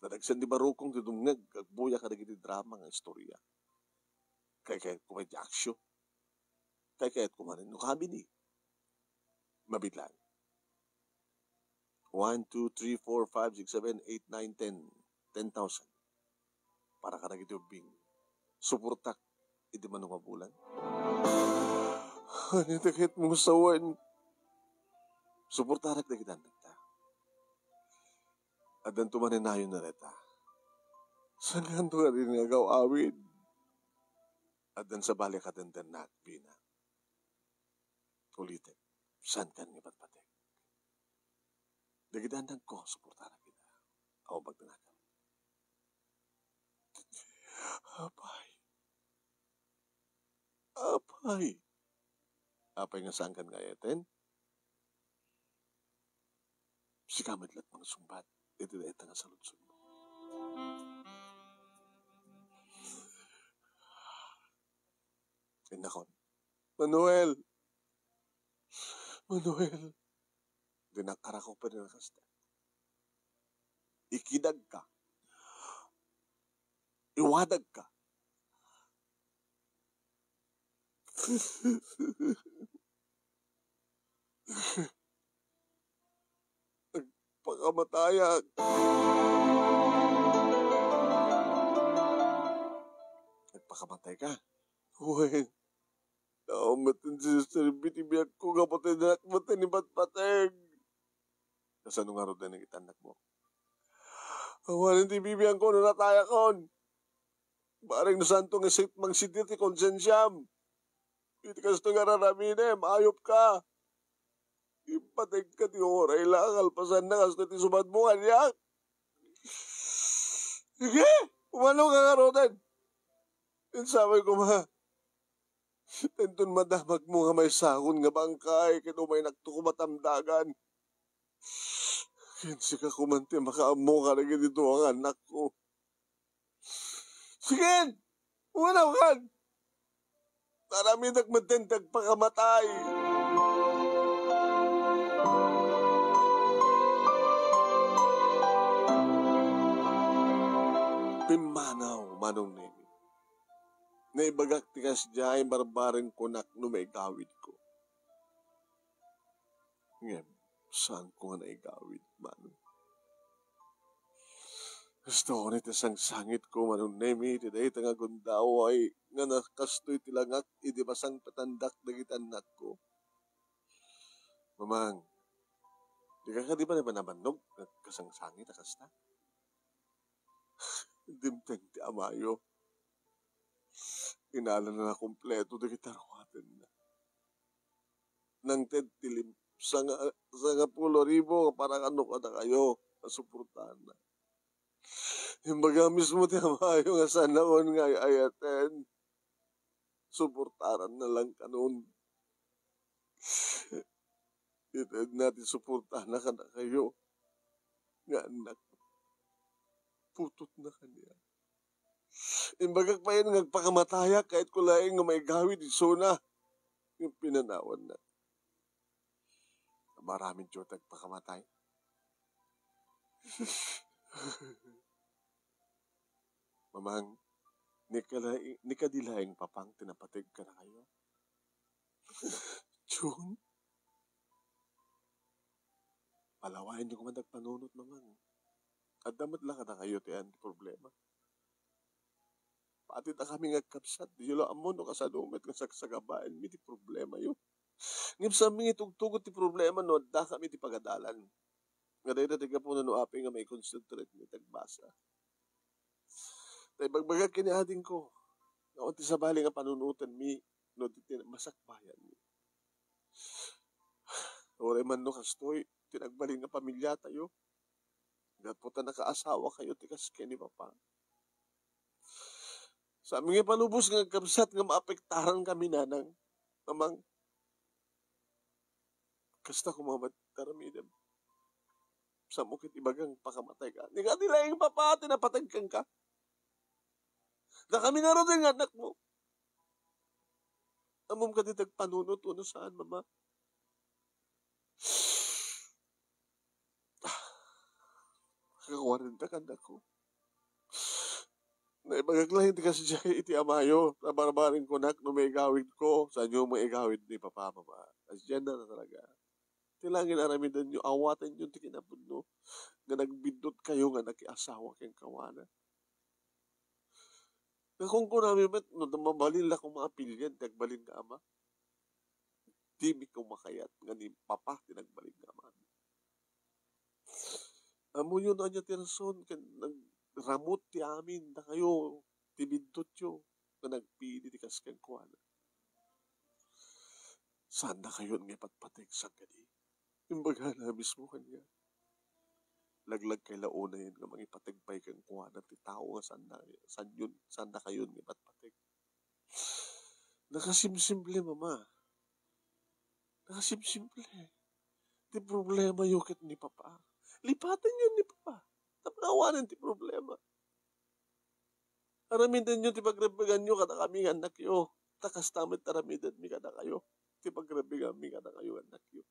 Nadagsen ti barukong ti dumngeg, agbuya kadagiti drama nga istorya. Kaykayatko met ti aksyon. Kaykayatko manen no kabini. Mabiit laeng. One, two, three, four, five, six, seven, eight, nine, ten. Ten thousand. Para kadagiti ubbing. Suportak iti mano nga bulan. Ania ti kayatmo nga sawen? Suportarak dagiti annakta. Addanto manen nayon a dayta. Saankanto nga di nga agaw-awid? Addan sabali a kadendennak, Bina. Ulitek, saankan nga ipatpateg. Dagiti annakko, suportarak ida. Awan pagdanakam. Apay. Apay. Apay nga saankan nga ay-ayaten? Sika met laeng mangsungbat iti dayta nga saludsodmo. Innakon, Manuel! Manuel! Dinak karakupen a kasta. Ikidagka. Iwadagka. Agpakamatayak. Agpakamatayka? Wen. Tao met ti serbi ti biagko, gapu ta dinak met ipatpateg. Kasano ngarud dagiti annakmo? Awanen ti bibiangko no natayakon. Bareng no saanto nga sit-, mangsiddi ti konsensiam. Iti kastoy nga ar-aramidem, ayupka. Ipategka ti uray la, kalpasanna, kastoy ti sumadmo kaniak. Sige, umanoka ngaruden. Insawen koma. Inton madamagmo nga maysakon nga bangkay, ket umaynakto koma ta amdagan. Ken sika koman ti makaammo kadagiti dua nga annakko. Sige! Umanokan! Aramidek met ti agpakamatay. Pimmanaw, Manong Nemi. Naibagak ti kasdiay, barbareng kunak no maigawidko. Ngem, saanko nga naigawid, Manong. Kasta unay ti sangsangitko, Manong Nemi, ti dayta nga gundaway nga nakastoy ti langak idi masangpetandak dagiti annakko. Mamang, dika kadi ba nabannabannog nga kasangsangit a kasta? Dimteng ti amayo. Inalana na kompleto dagiti arugatenna. Nangted ti lim-, sanga-, sangapulo ribu nga para kano kadakayo nga suportana. Imbaga mismo ti amayo nga saan nga ay-ayaten. Suportaran na lang kanon. Itedna ti suportana kadakayo nga annak. Putotna kaniak. Imbagak payen nga agpakamatayak, kayatko laeng nga maigawid isuna. Ngem pinanawanna. Maaramidyo ti agpakamatay. Mamang, ni kala-, ni kadi laeng papang ti napateg kadakayo? Jun? Palawayenyo koma ti agpanunot, Mamang. Adda met la kadakayo ti ayan ti problema. Pati dakami nga agkabsat, diyo la ammo no kasano met nga sagsagabaenmi ti problemayo. Ngem saanmi nga itugtugot ti problema no addakami ti pagadalan. Nga dayta ti gapuna no apay nga maikonsentrate mi ti agbasa. Ta ibagbagak ken ni adingko, nga awan ti sabali nga panunotenmi no di ti masakbayanmi. Uray man no kastoy, ti nagbalin nga pamiliatayo, gapu ta nakaasawakayo ti kas ken ni Papa. Saanmi nga ipalubos nga agkabsat nga maapektaran kami, Nanang, Mamang. Kasta koma met ti aramidem. Saanmo ket ibaga nga agpakamatayka. Ni kadi laeng Papa ti napateg kenka. Dakami ngaruden nga annakmo. Ammom kadi ti agpanunot wenno saan, Mama? Kakawarentak, annakko. Naibagak laeng ti kasdiay iti amayo, ta barbareng kunak no maigawidko, saanyo maigawid ni Papa, Mama. Kasdiay na talaga. Ti langin aramidenyo, awatenyo ti kinapudno nga nagbiddutkayo nga nakiasawa kenkuana. Nga kunkunami met, no mabalin la koma a pilian ti agbalin nga ama. Dimi koma kayat nga ni Papa ti nagbalin nga amami. Ammoyo no ania ti rason ken nagramut ti amin dakayo ti biddutyo nga nagpili ti kas kenkuana. Saandakayon nga ipatpateg saan kadi? Imbagana mismo kaniak. Laglagkay la unayen nga mangipateg pay kenkuana ti tao nga saanna-, saanyon, saandakayon nga ipatpateg. Nakasimsimple, Mama. Nakasimsimple. Ti problemayo ket ni Papa. Lipatenyo ni Papa. Tapno awanen ti problema. Aramidenyo ti pagrebbeganyo kadakami nga annakyo. Ta kasta met aramidenmi kadakayo ti pagrebbeganmi kadakayo nga annakyo.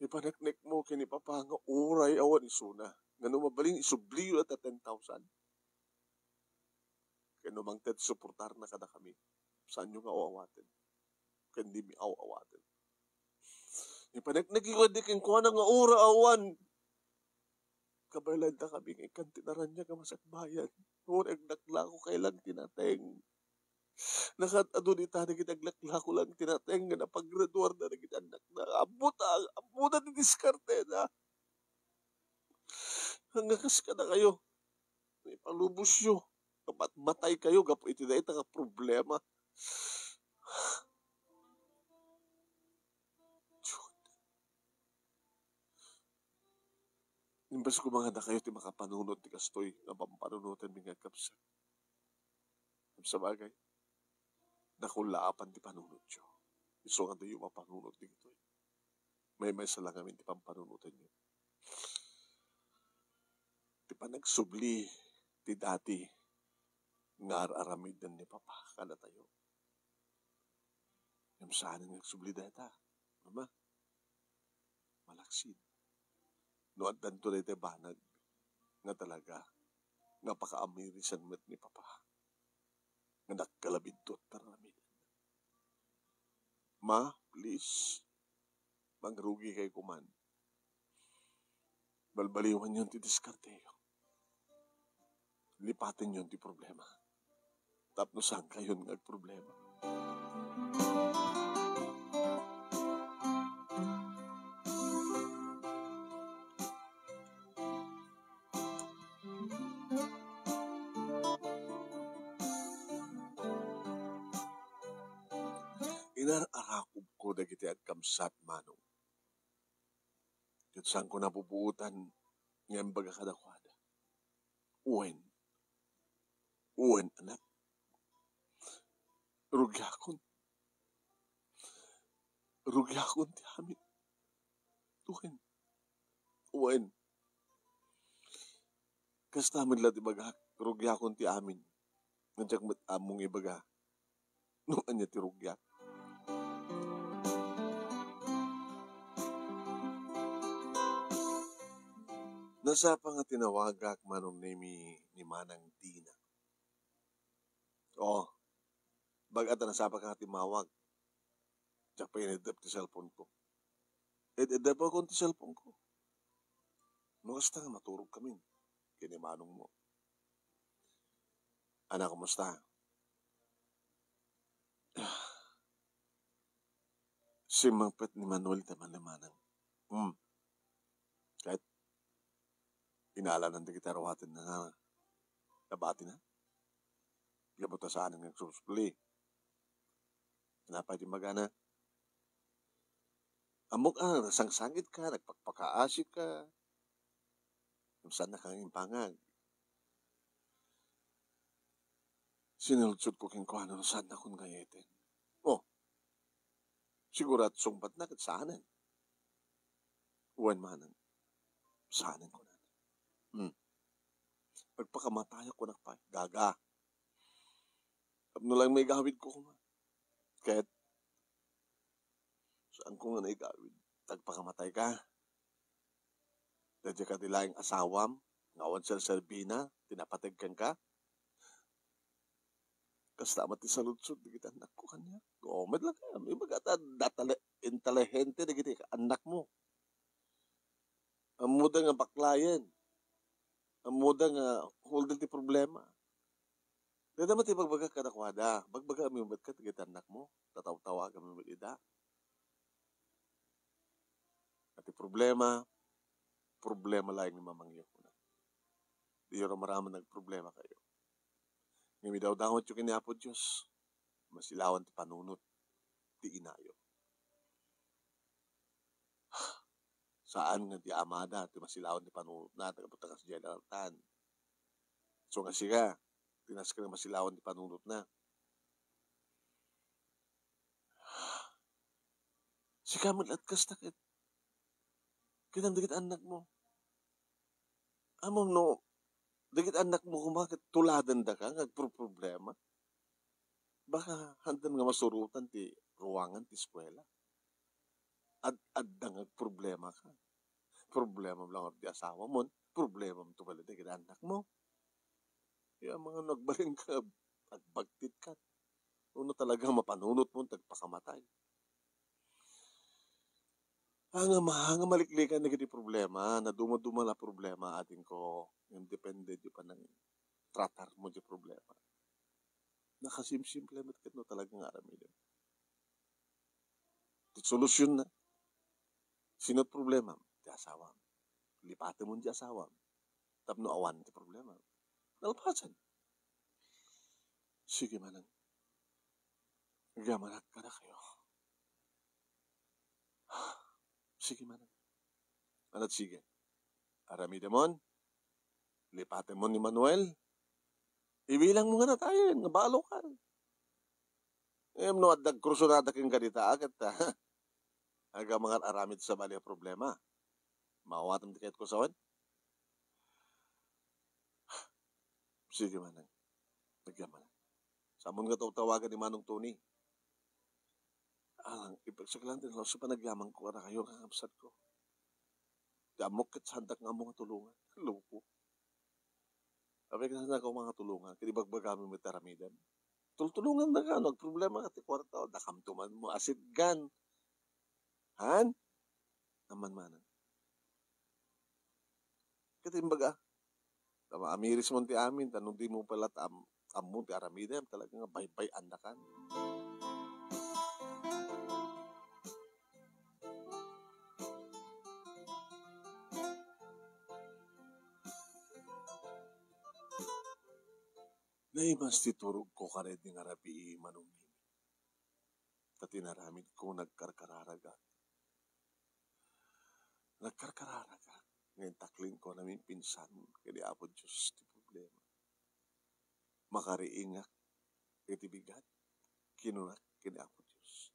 Ipaneknekmo ken ni Papa nga uray awan isuna, nga no mabalin isubliyo ta ten thousand. Ken no mangted suportarna kadakami, saanyo nga aw-awaten. Ken dimi aw-awaten. Ipaneknekyo kadi kenkuana nga uray awan. Kabay laeng dakami nga ikkan ti naraniag a masakbayan. Uray aglaklako kay lang ti nateng. Nakaad-adu dita dagiti aglaklako lang ti nateng nga napaggraduarda dagiti annakna. Ammota, ammota ti diskartena. Nga kas kadakayo, ipalubosyo, nga mat-, mataykayo gapu iti dayta nga problema. Imbes koma nga dakayo ti makapanunot ti kastoy nga pampanunotenmi nga agkabsat. Ngem sabagay, nakullaapan ti panunotyo. Isu nga diyo mapanunot ditoy. Maymaysa la ngamin ti pampanunotenyo. Ti panagsubli ti dati nga ar-aramiden ni Papa kadatayo. Ngem saanen nga agsubli dayta, Mama. Malaksid. No addanto dayta banag nga talaga nga pakaamirisan met ni Papa, nga nagkalabidto ti ar-aramiden. Ma, please, mangrugikay koman. Balbaliwanyon ti diskarteyo. Lipatenyon ti problema. Tapno saankayon nga agproblema. Inar-arakobko dagiti agkabsat, manong. Ket saanko napupuotan nga imbaga kadakuada. Wen, wen, anak. Rugiakon. Rugiakon ti amin. Wen. Wen. Kasta met la ti bagak, rugiakon ti amin. Nga diak met ammong ibaga no ania ti rugiak. Nasapa nga tinawagak, Manong Nemi, ni Manang Dina. Oh, bag-a ta nasapa ka nga timmawag. Diak pay ineddep ti cellphone ko. Ed-eddepakon ti cellphone ko. No kasta nga maturog kami ken ni manong mo. Anak, kumusta? Simmangpet ni Manuel ti manlimanang. Hmm. Ket inaalanan dagiti aruatenna nga nabatina. Gapu ta saan nga agsusupli. Napay ti magana? Ammok a, nasangsangitka, nagpakpakaasika. Ngem saannaka nga impangag. Sinaludsodko kenkuana no saannakon nga ayayten. Oh, siguro at sungbatna ket saanen. Wen manang, saanen kunana. Hmm. Agpakamatayak kunak pay, gaga. Tapno laeng maigawidko koma. Ket saanko nga naigawid. Agpakamatayka. Daydiay kadi laeng asawam nga awan serserbina ti napateg kenka? Kasta met ti saludsod dagiti annakko kaniak. Met la kayat, ibaga ta datale-, intelihente dagiti annakmo. Ammoda nga baklayen. Ammoda nga hulden ti problema. Dayta met ti ibagbagak kadakuada, bagbagaem met ket dagiti annakmo, tatawtawagem met ida. Ket ti problema, problema laeng ni mamangyo kuna. Diyo maraman nagproblema kayo. Ngem idawdawatyo ken ni Apo Dios, masilawan ti panunot ti inayo. Saan nga ti amada ti masilawan ti panunotna, taga-, taga-, sadiay lalatan. So nga siga, ti nasken nga masilawan ti panunotna. Sika met la kasta ket. Ket dagiti annakmo. Ammom no, dagiti annakmo koma ket tuladendaka nga agproproblema. Baka haandan nga masurotan ti ruangan ti eskuela. Ad-, adda nga agproblemaka. Problemam la ngarud ti asawamon, problemam to pay la dagiti annakmo. Ya, amangan no agbalinka, agbagtitka. Wenno talaga mapanunotmo ti agpakamatay. Anga ma-, anga maliklikan dagiti problema, naduma-duma la problema, adingko, ngem depende ti panangtratarmo ti problema. Nakasimsimple met ket no talaga nga aramidem. Ti solusionna, sino ti problemam? Ti asawam. Lipatemon ti asawam. Tapno awan ti problema. Nalpasen. Sige manang. Agamanak kadakayo. Sige manang. Anat sige. Aramidemon. Lipatemon ni Manuel. Ibilangmo nga natayen, nga balokan. Em, no adda agkursunada kenka dita, ket, ah, aga mangar-aramid sabali a problema. Maawatem ti kayatko sawen? Sige manang. Nagyaman. Saanmo nga tawtawagan ni Manong Tony. Ah, ipagsakilan din, so panagyaman ko, anak, ayo nga kabsat ko. Ti ammok ket saandak nga ammo nga tulongan. Loko. Apay ka saan ko nga tulongan, ket ibagbagam met ti aramidem. Tultulongan da ka, no, agproblema ka ti kuarta, dakam tuman mo, asitgan. Han? Amman manen. Ket imbaga, ta maamiris mo ti amin, ta no dimo pala am-, ammo ti aramidem, talaga nga baybay-annakan. Naimas ti turogko kadaydi nga rabii, Manong Nemi. Ta ti inaramidko nagkarkararagak. Nagkarkararagak nga intaklinko a naminpinsan ken ni Apo Dios ti problema. Makariingak iti bigat, kinunak ken ni Apo Dios.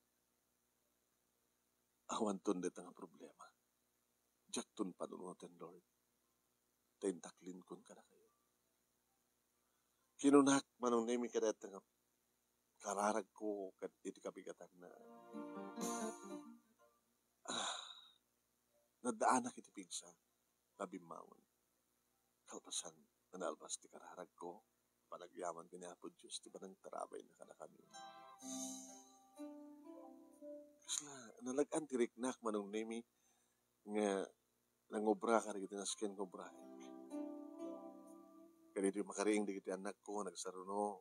Awanton dayta nga problema. Diakton panunoten, Lord. Ta intaklinkon kadakayo. Kinunak, Manong Nemi, kadayta nga kararagko ket iti kabigatanna. Ah, naddaanak iti pigsa nga bimmangon. Kalpasan nga nalpas ti kararagko, panagyaman ken ni Apo Dios ti panangtarabayna kadakami. Kasla, nalag-an ti riknak, Manong Nemi, nga nangobra kadagiti nasken nga obraek. Kadaydi makariing dagiti annakko nga nagsaruno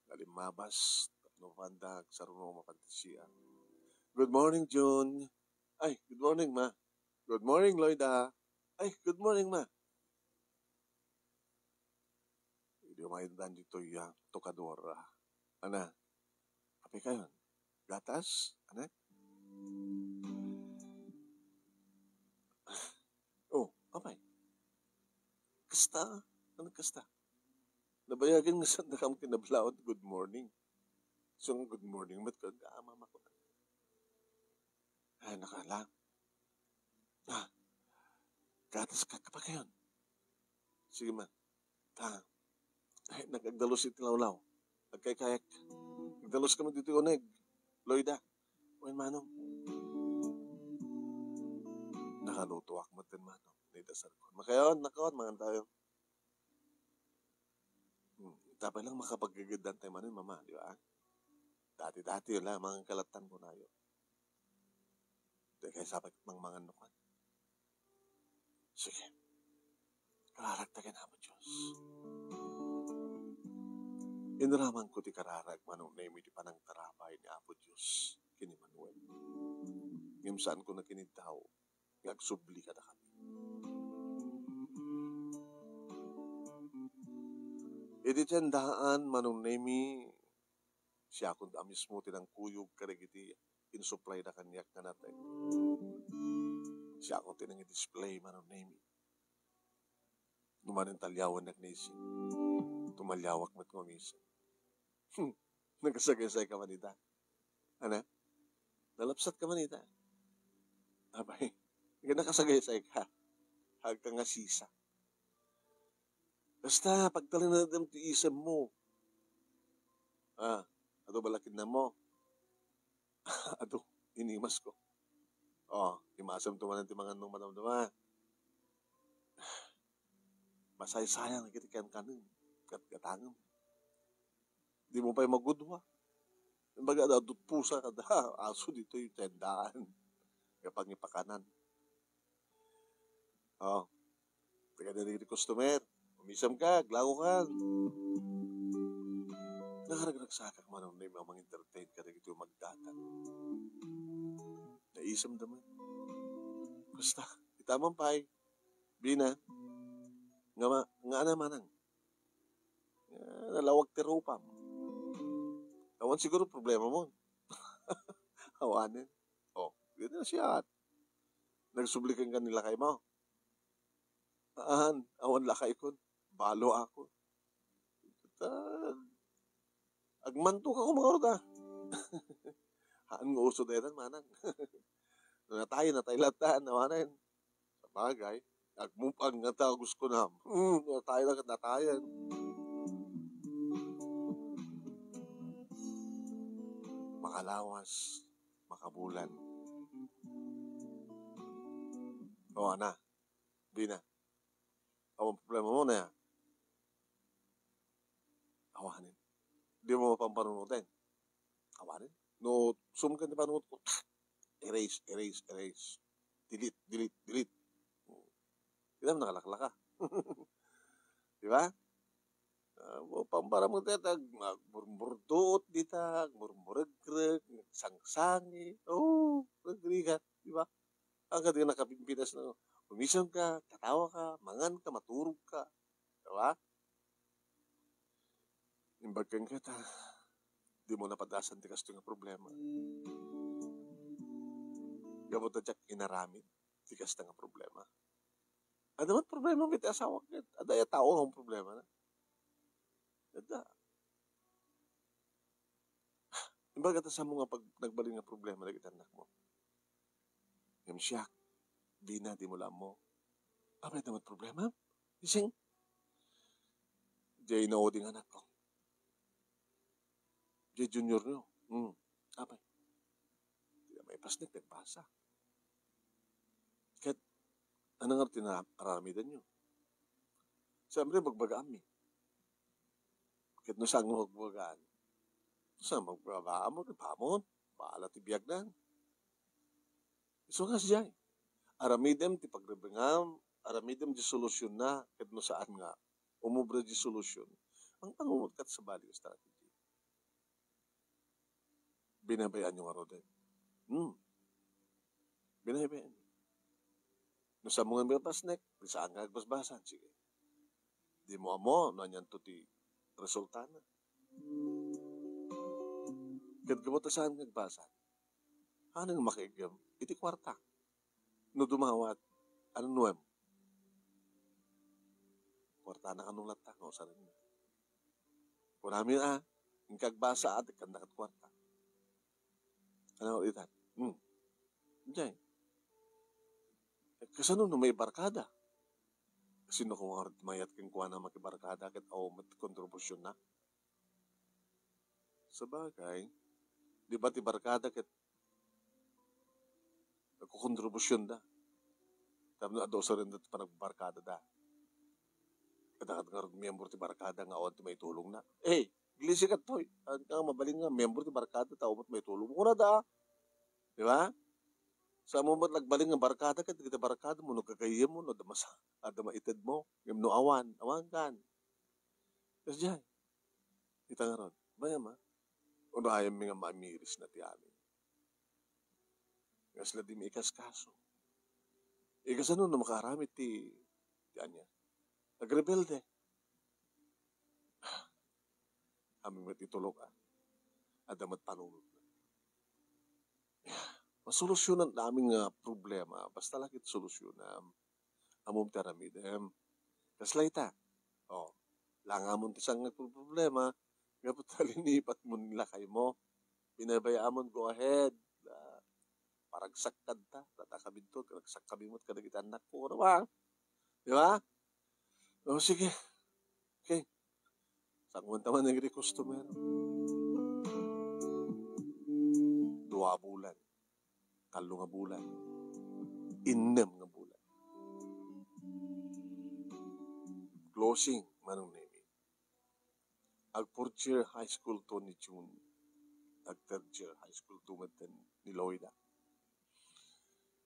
nga limmabas tapno mapandak saruno mapantasia. Good morning, June. Ay, good morning, Ma. Good morning, Loida. Ay, good morning, Ma. Idi umaydan ditoy, ah, tokador, ah. Ana, apay kayon? Gatas, anak? Oh, apay? Kasta? Ano kasta? Nabayagan nga saan dakam kinablawan, good morning. So, good morning, mat ka, ah, mama ko. Ay, nakala. Ah, gatas ka, kapag kayon. Sige, ma. Ta, ay, nagagdalus iti lawlaw. Nagkaykayak. Nagdalus kami dito, uneg. Loida. Wen, Manong. Nakalutoak met ken, Manong. Naidasar ko. Makayon, nakaon, mangan tayo. Hmm. Tapay lang makapaggagaddan tayo, Manong, Mama, di ba? Dati-dati, wala, mangan kalatan ko nayo. Di kay sapat mangmangan no kan. Sige. Kararag ta ken Apo Dios. Inraman ko ti kararag, Manong Nemi, ti panangtarabay ni Apo Dios ken ni Manuel. Ngem saan ko nakiniddaw nga agsubli kadakami. Iti tiendaan, Manong Nemi, siakon a mismo ti nangkuyog kadagiti insupply da kaniak nga nateng. Siakon ti nangidisplay, Manong Nemi. Numan intaliawan nek ni isin. Tumaliawak met nga umisin. Hmm. Nakasagaysay ka man ita. Ana? Nalapsat ka man ita. Abay, nga nakasagaysay ka. Agka nga sisa. Basta, pagtalinaedem ti isem mo. Ah, adu balakin na mo. Adu, inimas ko. Oh, imasem to manen ti mangan ng madamdama. Masaysayang iti kankanem, gatgatangem. Di mo pay magudua. Imbaga, adda dutpusa kada aso ditoy tendaan. Nga pangipakanan. Oh. Taga diri ti customer. Umisem ka, aglago ka. Nakaragragsakak man ni Mama nga entertain kadagiti magdatan. Naisem da man. Basta, ita man pay. Bina. Nga ma-, nga ana manang. Ah, nalawag ti rupam. Awan siguro problema mo. Awanen. Oh, yun na siya. Nagsubli ka ni lakay mo. Aan, awan lakay kon. Balo ako. Ta, agmanto ka kumarot, ah. Haan nga uso daytan, manang. Natay, natay latta, nawanen. Sabagay, agmupag nga tagus ko nam. Hmm, natay lang, natayan. alawas, makabulan. O, ana, dina. Awan problema mo na. Awanen. Di mo mapampanunoten. Awanen. No, sumkan ti panunot ko. Erase, erase, erase. Delete, delete, delete. Kita mo nakalaklaka. Di ba? Ah, mo, pamparam mo tayo, tag-, agmurmurduot dita, agmurmuregreg, sangsangit. Oh, regrigat, di ba? Ang kadi nakapimpitas na, umisan ka, tatawa ka, mangan ka, maturog ka. Di ba? Imbag ken kata, di mo napadasan ti kastoy nga problema. Gapu ta diak inaramid ti kasta nga problema. Adda met problema met ti asawak ket adda ya tao nga problema na. Adda. Imbag ta sa mo nga pag nagbalin nga problema dagiti anak mo. Ngem siak, dina, di mo la ammo. Apay, adda met problema? Ising, jay nauding anak ko. Jay junior nyo. Hmm. Apay. Di na maipasnek, nagbasa. Ket, ano nga tinaramidan nyo? Siyempre, bagbagaanmi. Ket no saan nga magbagaan? Saan magbagaan mo? Ipamon. Bahala ti biagnan. Isu nga siya. Aramidem ti pagrebengam, aramidem ti solusyon na, ket no saan nga, umubra di solusyon. Ang panunot kat sa balik strategy. Binabayaan nyo nga rod, eh. Hmm. Binabayaan. No saan mo nga mapasnek, di saan nga agbasbasan, sige. Di mo ammo, no anian to ti resultana. Ket gapu ta saan nga agbasa. Ano nga makaiggem? Iti kuarta. No dumawat, ano nuem? Kuartana kano latta, nga usaren na. Kunami, ah, inka agbasa, adi, kanda kat kuarta. Ano, itan? Hmm. Diyan. Eh, kasano no may barkada? Sino ko nga mayat kenkuana makibarkada ket awan met kontribusyon na? Sabagay, di ba ti barkada ket nagkokontribusyon da? Tapno adda usaren da ti panagbarkada da. Kadagad nga miyembro ti barkada nga awan ti maitulong na. Eh, iglesia ket toy, haan ka nga mabalin nga miyembro ti barkada ta awan met maitulong. Kuna da, di ba? Sa mo met nagbalin nga barkada ket dagiti barkada mo no gagayyem mo no adda masa-, adda maited mo. Ngem no awan, awan kan. Kas diay. Ita ngarud, mayam a. Urayem mi nga maamiris na ti amin. Nga sila di mi ikaskaso. Ikasano no makaaramid ti, ti ania? Agrebelde. Amin met itulok a. Adda met panunot na. Masolusyonan amin nga problema. Basta la ket solusyonan. Ammom ti aramidem. Kasla ita? O, langamon ti saan nga problema, gapu ta linipat mo ni lakay mo. Binabayaamon, go ahead. Ah, paragsak kadta, tata kabidto, ragsak kami met kadagiti annakko, ano ba? Di ba? O, sige. Okay. Saan man ta man nagri customer? Dua bulan. Tallo nga bulan, innem nga bulan. Closing, Manong Nemi. Ag fourth year high school to ni June. Ag third year high school to met ni Loida.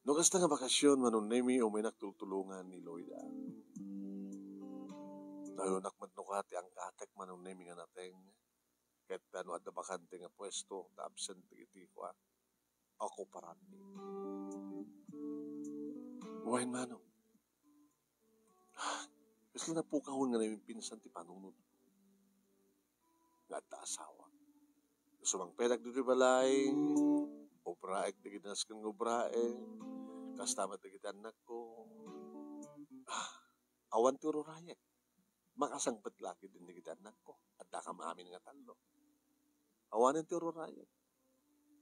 No kasta nga bakasyon, Manong Nemi, umaynak tultulongan ni Loida. Nayonak met no kati angkatek, Manong Nemi, nga nateng. Ket no adda bakante nga puesto, ta absent dagiti kua, okuparanmi. Wen, manong. Kasla napukawon nga naminpinsan ti panunot nga adda asawa. Sumangpetak ditoy balay, ubraek dagiti nasken nga ubraek, kasta met dagiti annakko. Ah, awan ti ururayek. Makasangpet la ketdi dagiti annakko. Addakam amin nga tallo. Awanen ti ururayek.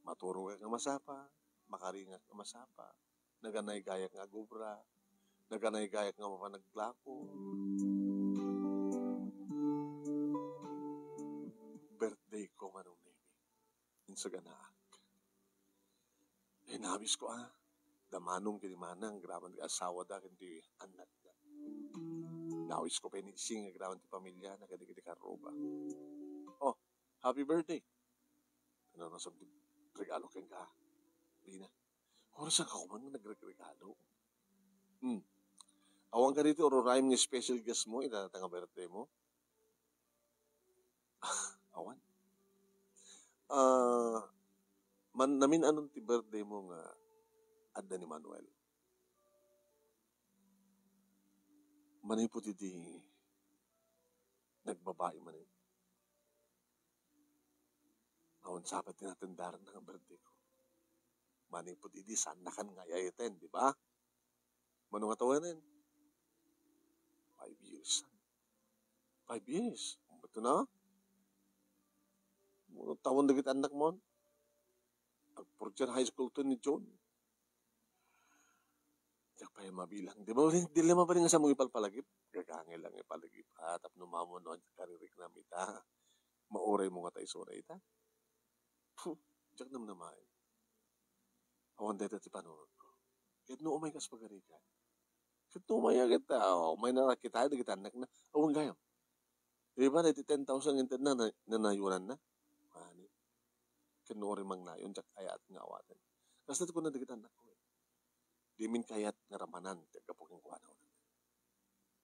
Maturogak nga masapa, makaringak nga masapa, naganaygayak nga agubra, naganaygayak nga mapan aglako. Birthday ko, Manong Nemi. Insaganaan. Inawisko, a. Damanom ken ni Manang agraman ti asawada ken ti annakda. Inawisko pay ni Ising agraman ti pamiliana ken dagiti karruba. Oh, happy birthday! Ano na ti regalo kenka, Bina? Orasan ka man nga nagregregalo. Hmm. Awan ka ditoy ururayen nga special guest mo, ita nga birthday mo? Awan. Ah, man-, namin-anon ti birthday mo nga adda ni Manuel? Manipud idi nagbabai manen. Awan sa pay ti natendaran nga birthday ko. Manipud idi, saannakan nga ay-ayaten, di ba? Mano nga tawenan? Five years. Five years? Ba't na? Mano tawen dagiti annak mo? Ag-fourth year high school to ni June. Diak pay mabilang. Di ba, di la mabalin nga sa mo ipalpalagip? Gagangay lang ipalagip. Ah, tapno mamo no, kaririknam ita. Mauray mo nga ta isuna ita. Puh, diak namnamaen. Awan dayta ti panunotko. Ket no umay kas pagarigan. Ket no umay, ket, ah, umay na kita, dagiti annakna. Awan gayam. Di ba, iti ten thousand intedna, na, nanayonanna? Ani. Ket no uray mangnayon, diak kayat nga awaten. Kasta ti kuna dagiti annakko, eh. Dimin kayat nga ramanan ti aggapu kenkuana.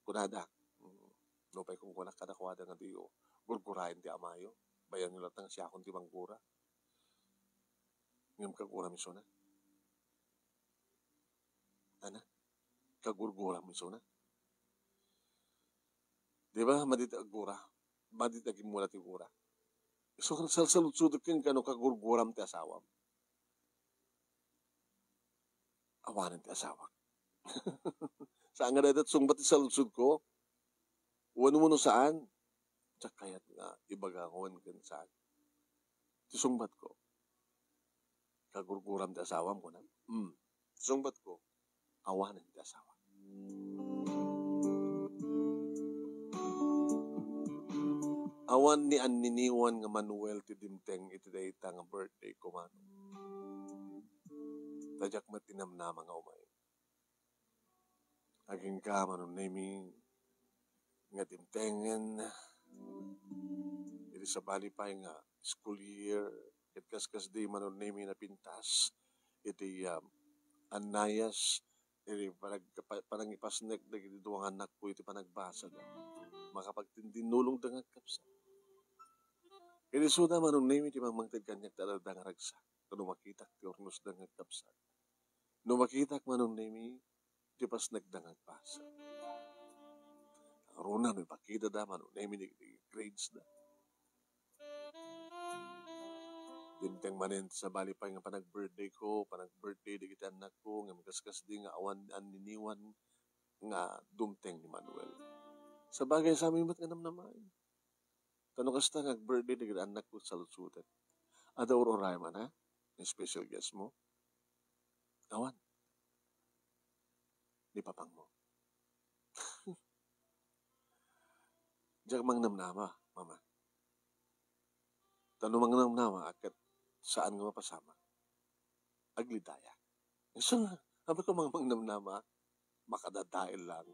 Kunada, mm, nupay kunkunak kadakuada nga diyo gurguraen ti amayo, bayanyo latta nga siakon ti manggura. Ngem kaguram isuna. Ana, kagurguram isuna. Di ba, madi ti aggura, madi ti agimmula ti gura. Isu nga nagsalsaludsodek kenka no kagurguram ti asawam. Awanen ti asawak. Saan nga dayta ti sungbat ti saludsodko? Wenno no saan? Diak kayat nga ibaga nga wen ken saan. Ti sungbatko, kagurguram ti asawam, kunam? Hmm. Ti sungbatko, awanen ti asawak. Awan ni anniniwan nga Manuel ti dimteng iti dayta nga birthday ko, Manong. Ta diak met tinamnama nga umay. Agingga, Manong Nemi, nga dimtengen iti sabali pay nga school year, ket kaskasdi, Manong Nemi, napintas iti, um, annayas iti panag-, pa-, panangipasnek dagiti dua nga annakko iti panagbasada. Makapagtintinnulongda nga agkabsat. Ket isuda, Manong Nemi, ti mangmangted kaniak ta adda nga ragsak. Ket no makitak ti urnosda nga agkabsat. No makitak, Manong Nemi, ti pasnekda nga agbasa. Ngaruna, no ipakitada, Manong Nemi, ti, ti gradesda. Dimteng manen ti sabali pay nga panag-birthday ko, panag-birthday dagiti annakko, ngem kaskasdi nga awan anniniwan nga dumteng ni Manuel. Sabagay, saan met nga namnamaen. Ta no kasta nga ag-birthday dagiti annakko, saludsoden. Adda ur-urayem, ana? Nga special guest mo? Awan. Ni papangmo. Diak mangnamnama, Mama. Ta no mangnamnama, ket saan nga mapasamak. Aglidayak. Isu nga, apay ko mang-, mangnamnama, makadadael lang.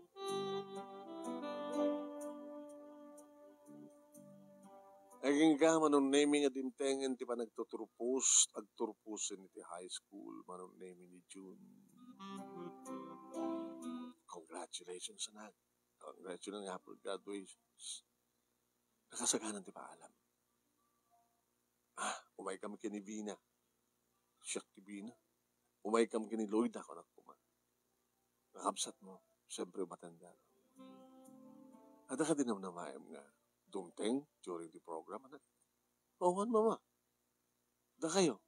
Agingga, Manong Nemi, nga dimtengen ti panagtuturpos, agturposen iti high school, Manong Nemi, ni June. Congratulations, anak. Congratulations nga for graduations. Nakasaganan ti paalam. Ah, umay kami ken ni Vina. Siak ti Vina. Umay kami ken ni Loida, kunak koma. Nakabsat mo, siyempre, umatender. Adda kadi namnamaem nga dumteng during the program, anak? Oo, Mama. Dakayo,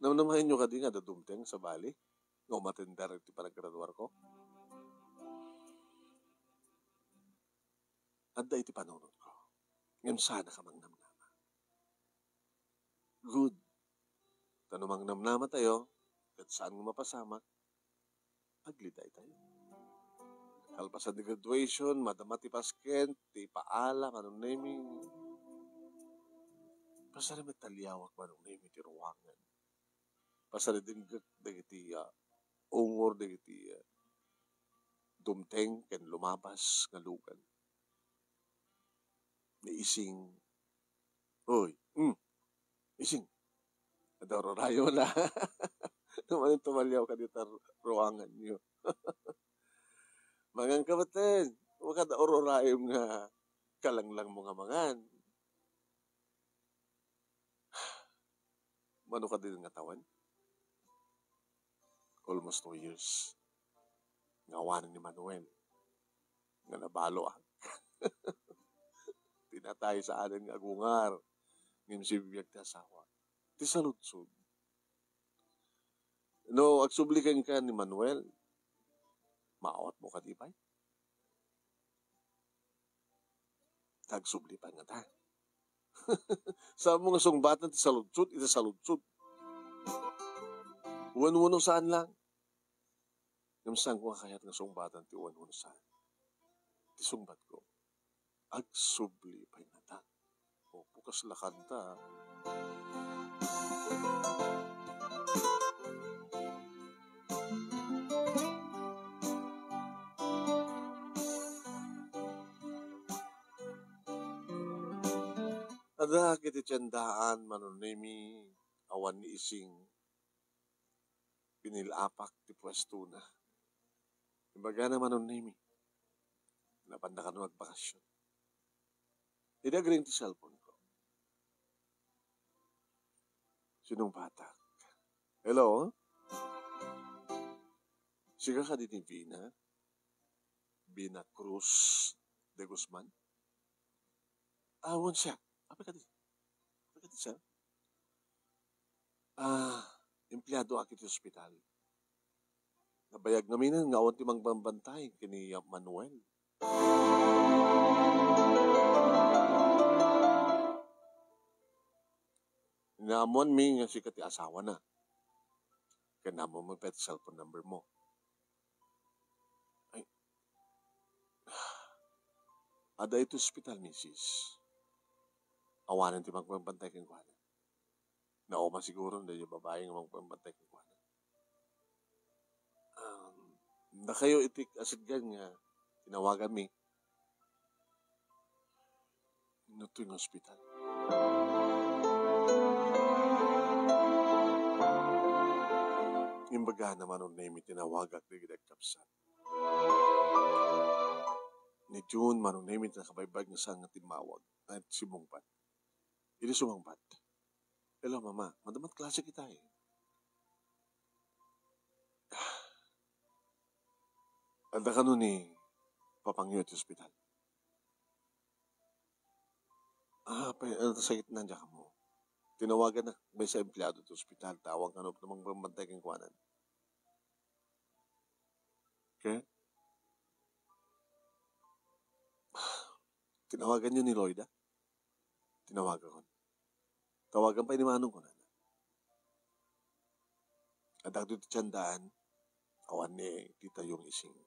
namnamaenyo kadi nga adda dumteng sabali nga umatender iti panaggraduarko? Adda iti panunotko. Ngem saanka mangnamnama. Good. Ta no mangnamnama tayo, ket saan nga mapasamak, agliday tayo. Kalpasan ti graduation, madama ti pasken, ti paala, Manong Nemi. Pasar met ti liawak, Manong Nemi, ti ruangan. Pasaridenggek dagiti, ah, ungor dagiti, ah, dumteng ken lumabas nga lugan. Ni Ising, "Oy, hmm, Ising, adda ururayona." Numan tumaliaw kadita ruanganyo. "Mangan ka batten, wen adda ururayom nga kalanglang mo nga mangan." Mano kadi nga tawen? Almost two years. Nga awanen ni Manuel. Nga nabalo, ah. Ti natay saanen nga agungar. Ngem sibibiag ti asawa. Ti saludsod. No, agsubli kenka ni Manuel, maawatmo kadi pay? Agsubli pay ngata. Saan mo nga sungbatan ti saludsod, iti saludsod. Wen, wen, no saan lang. Ngem saanko nga kayat nga sungbatan ti wen, wen, no saan. Ti sungbatko, agsubli pay ngata. O, bukas la kanta, ah. Adda iti tiendaan, Manong Nemi, awan ni Ising, pinil-apak ti puestona. Imbagana, Manong Nemi, napanda kano agbakasyon. Idi agring ti cellphone ko, sinungbatak. "Hello? Sika kadi ni Vina? Vina Cruz de Guzman?" "Ah, wen, siak. Apay kadi? Apay kadi, sir?" "Ah, empleadoak iti ospital. Nabayag ngamin nga awan ti mangbambantay ken ni Manuel." "Naammoanmi nga sika ti asawana. Ken naammoanmi pay ti cellphone number mo." "Ay, adda iti ospital, misis. Awanen ti mangbambantay kenkuana. Nauman siguro daydiay babai nga mangbambantay kenkuana. Um, dakayo iti kasidgan nga tinawaganmi." "No toy nga ospital?" Imbagana, Manong Nemi, tinawagak dagiti agkabsat. Ni June, Manong Nemi, ti nakabaybay nga saan nga timmawag, nga simmungbat. Idi sumungbat, "Hello, Mama. Madama ti klase kita, eh." "Adda kano ni papangyo iti ospital?" "Ah, pay, ah, sakit na, diak ammo. Tinawagan na maysa empleado ti ospital, ta awan kano ti mangbambantay kenkuana." Okay? "Tinawagan niyo ni Loida?" "Tinawagakon." "Tawagan pay ni Manong," kunana. "Adda ditoy ti tiendaan, awan ni titayo nga Ising.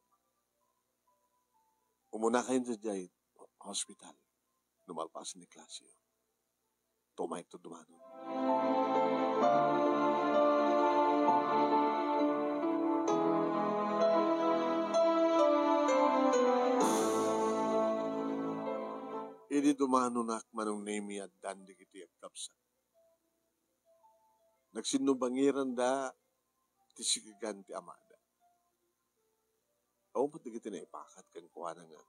Umunakayo ditoy hospital no malpasen ti klaseyo. Tumayekto dumanon." Idi dumanonak, Manong Nemi, addan dagiti agkabsat. Nagsinnubangiranda ti sikigan ti amada. Awan met dagiti naipakat kenkuana nga,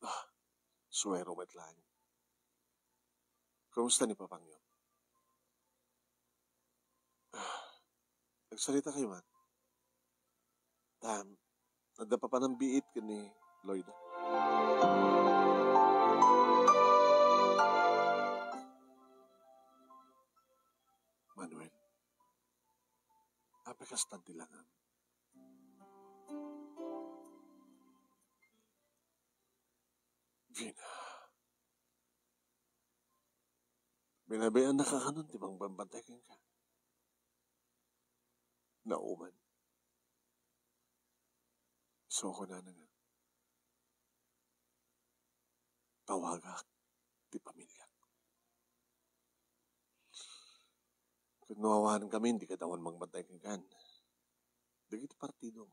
"Ah, suero met laeng. Kumusta ni papangyo? Ah, agsarita kayo man. Ta, adda papanambiit ken ni Loida." "Manuel, apay kastan ti langam?" "Vina, binabayaannaka kanon ti mangbambantay kenka?" "Nauman." So, kunana nga, "Tawagak ti pamiliak." Ket no awanen kami, dika awan mangbatay kenkan. Dagiti partido.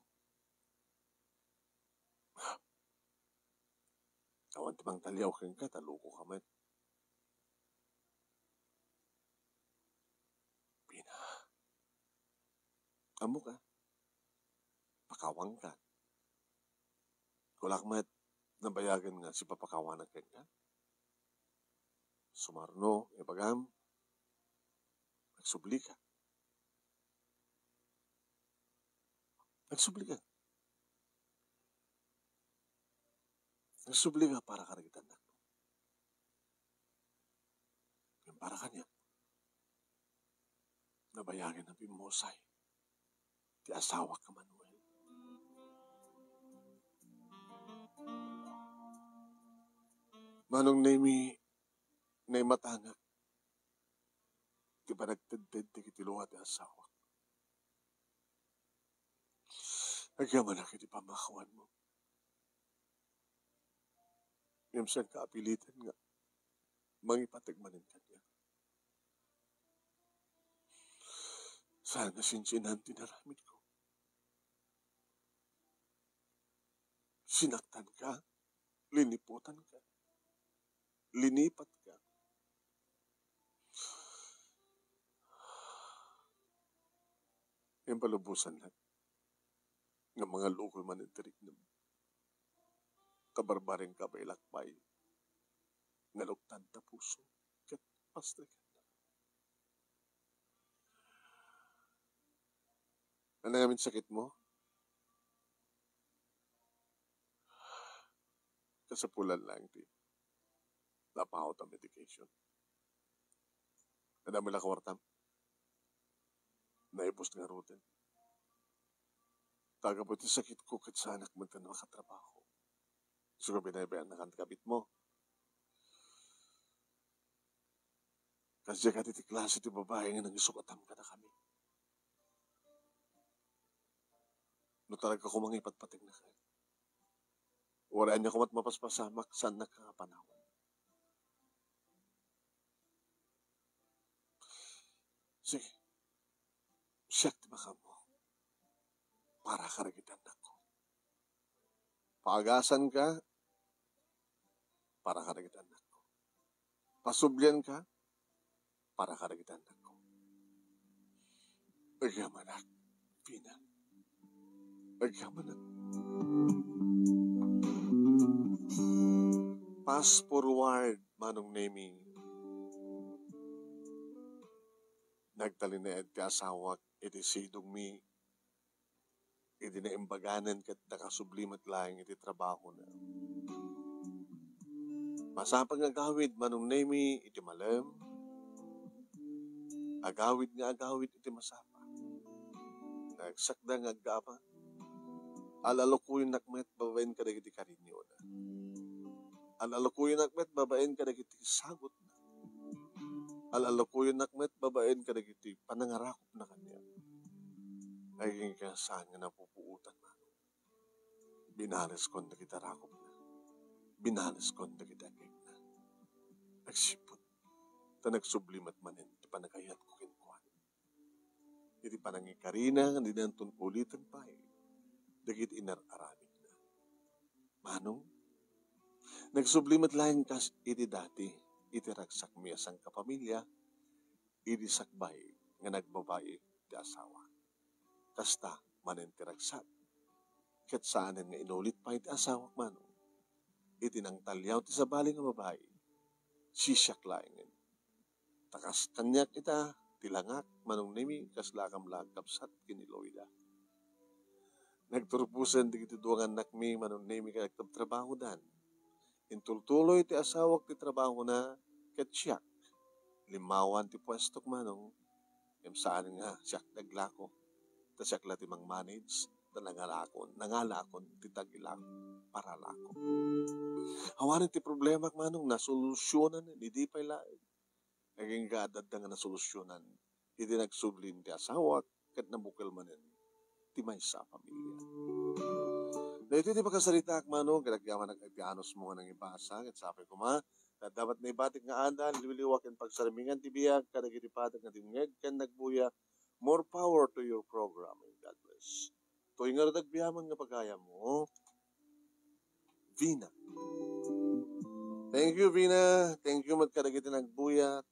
Awan ti mangtaliaw kenka, ta loko ka met. Pina. Ammok a, pakawangka. Kulak met nabayagen nga sipapakawanak kenka. Sumarno, ibagam, agsublika. Agsublika. Agsublika para kadagiti annakmo. Ngem para kaniak, nabayagen a pimmusay ti asawak a Manuel. Manong Nemi, naimatangak ti panagtedted dagiti lua ti asawak. Agyamanak iti pammakuanmo. Ngem saanka apiliten nga mangipateg manen kaniak. Saan nga sinsinan ti inaramidko. Sinaktanka, liniputanka, linipatka. Ngem palubosannak nga mangalukoy manen ti riknam. Kabarbarenka, baylak pay nga luktan ta puso ket pastrekannak. Ania ngamin sakitmo? Kasapulan laeng ti napaw ta medication. Adda met la kuartam. Naibus ngaruden. Ta gapu iti sakitko ket saanak met nga makatrabaho. Isu nga binaybay-annakan ti kabitmo. Kas diak adi ti klase ti babai nga nangisukatam kadakami. No talaga koma nga ipatpategnak, uray ania koma ti mapaspasamak, saannak nga panawen. Sige. Siak ti makaammo para kadagiti annakko. Paagasanka para kadagiti annakko. Pasublianka para kadagiti annakko. Agyamanak, Pina. Agyamanak. Fast forward, Manong Nemi. Nagtalinaed ti asawak iti sidongmi idi naimbaganan ket nakasubli met laeng iti trabahona. Masapa nga agawid, Manong Nemi, iti malem. Agawid nga agawid iti masapa. Nagsakda nga aggapu. Al-alukoyennak met babaen kadagiti kariniona. Al-alukoyennak met babaen kadagiti sagutna. Al-alukoyennak met babaen kadagiti panangarakupna kaniak. Agingga saan nga napupuotan, Manong. Binaleskon dagiti rakupna. Binaleskon dagiti agegna. Agsipud ta nagsubli met manen ti panagayatko kenkuana. Iti panangikarina nga dinanton uliten pay dagiti inar-aramidna. Manong, nagsubli met laeng kas iti dati iti ragsakmi a sangkapamilia idi sakbay nga nagbabai ti asawa. Kasta manen ti ragsak. Ket saanen nga inulit pay ti asawak, Manong. Iti nangtaliaw ti sabali nga babai, sisiak laengen. Ta kas kaniak ita, ti langak, Manong Nemi, kaslakam la agkabsat ken ni Loida. Nagturposen dagiti dua nga annakmi, Manong Nemi, ket agtrabtrabahodan. Intultuloy ti asawak ti trabahona ket siak. Limmawan ti puestok, Manong. Ngem saan nga siak ti aglako. Ta siak la ti mangmanage, ta nangalakon, nangalakon ti tagilak para lako. Awanen ti problemak, Manong, nasolusionan idi pay laeng. Agingga adda nga nasolusionan idi nagsublin ti asawak ket nabukel manen ti maysa a pamilya. Daytoy ti pakasaritaak, Manong, ket agyamanak iti anusmo nga nangibasa, ket sapay koma, Ta adda met naibatik nga adal, liwliwa ken pagsarmingan ti biag kadagiti patag nga dimngeg ken nagbuya. More power to your program, and God bless. Toy nga rudagbiamen nga pagayam mo, Vina. Thank you, Vina. Thank you met kadagiti nagbuya.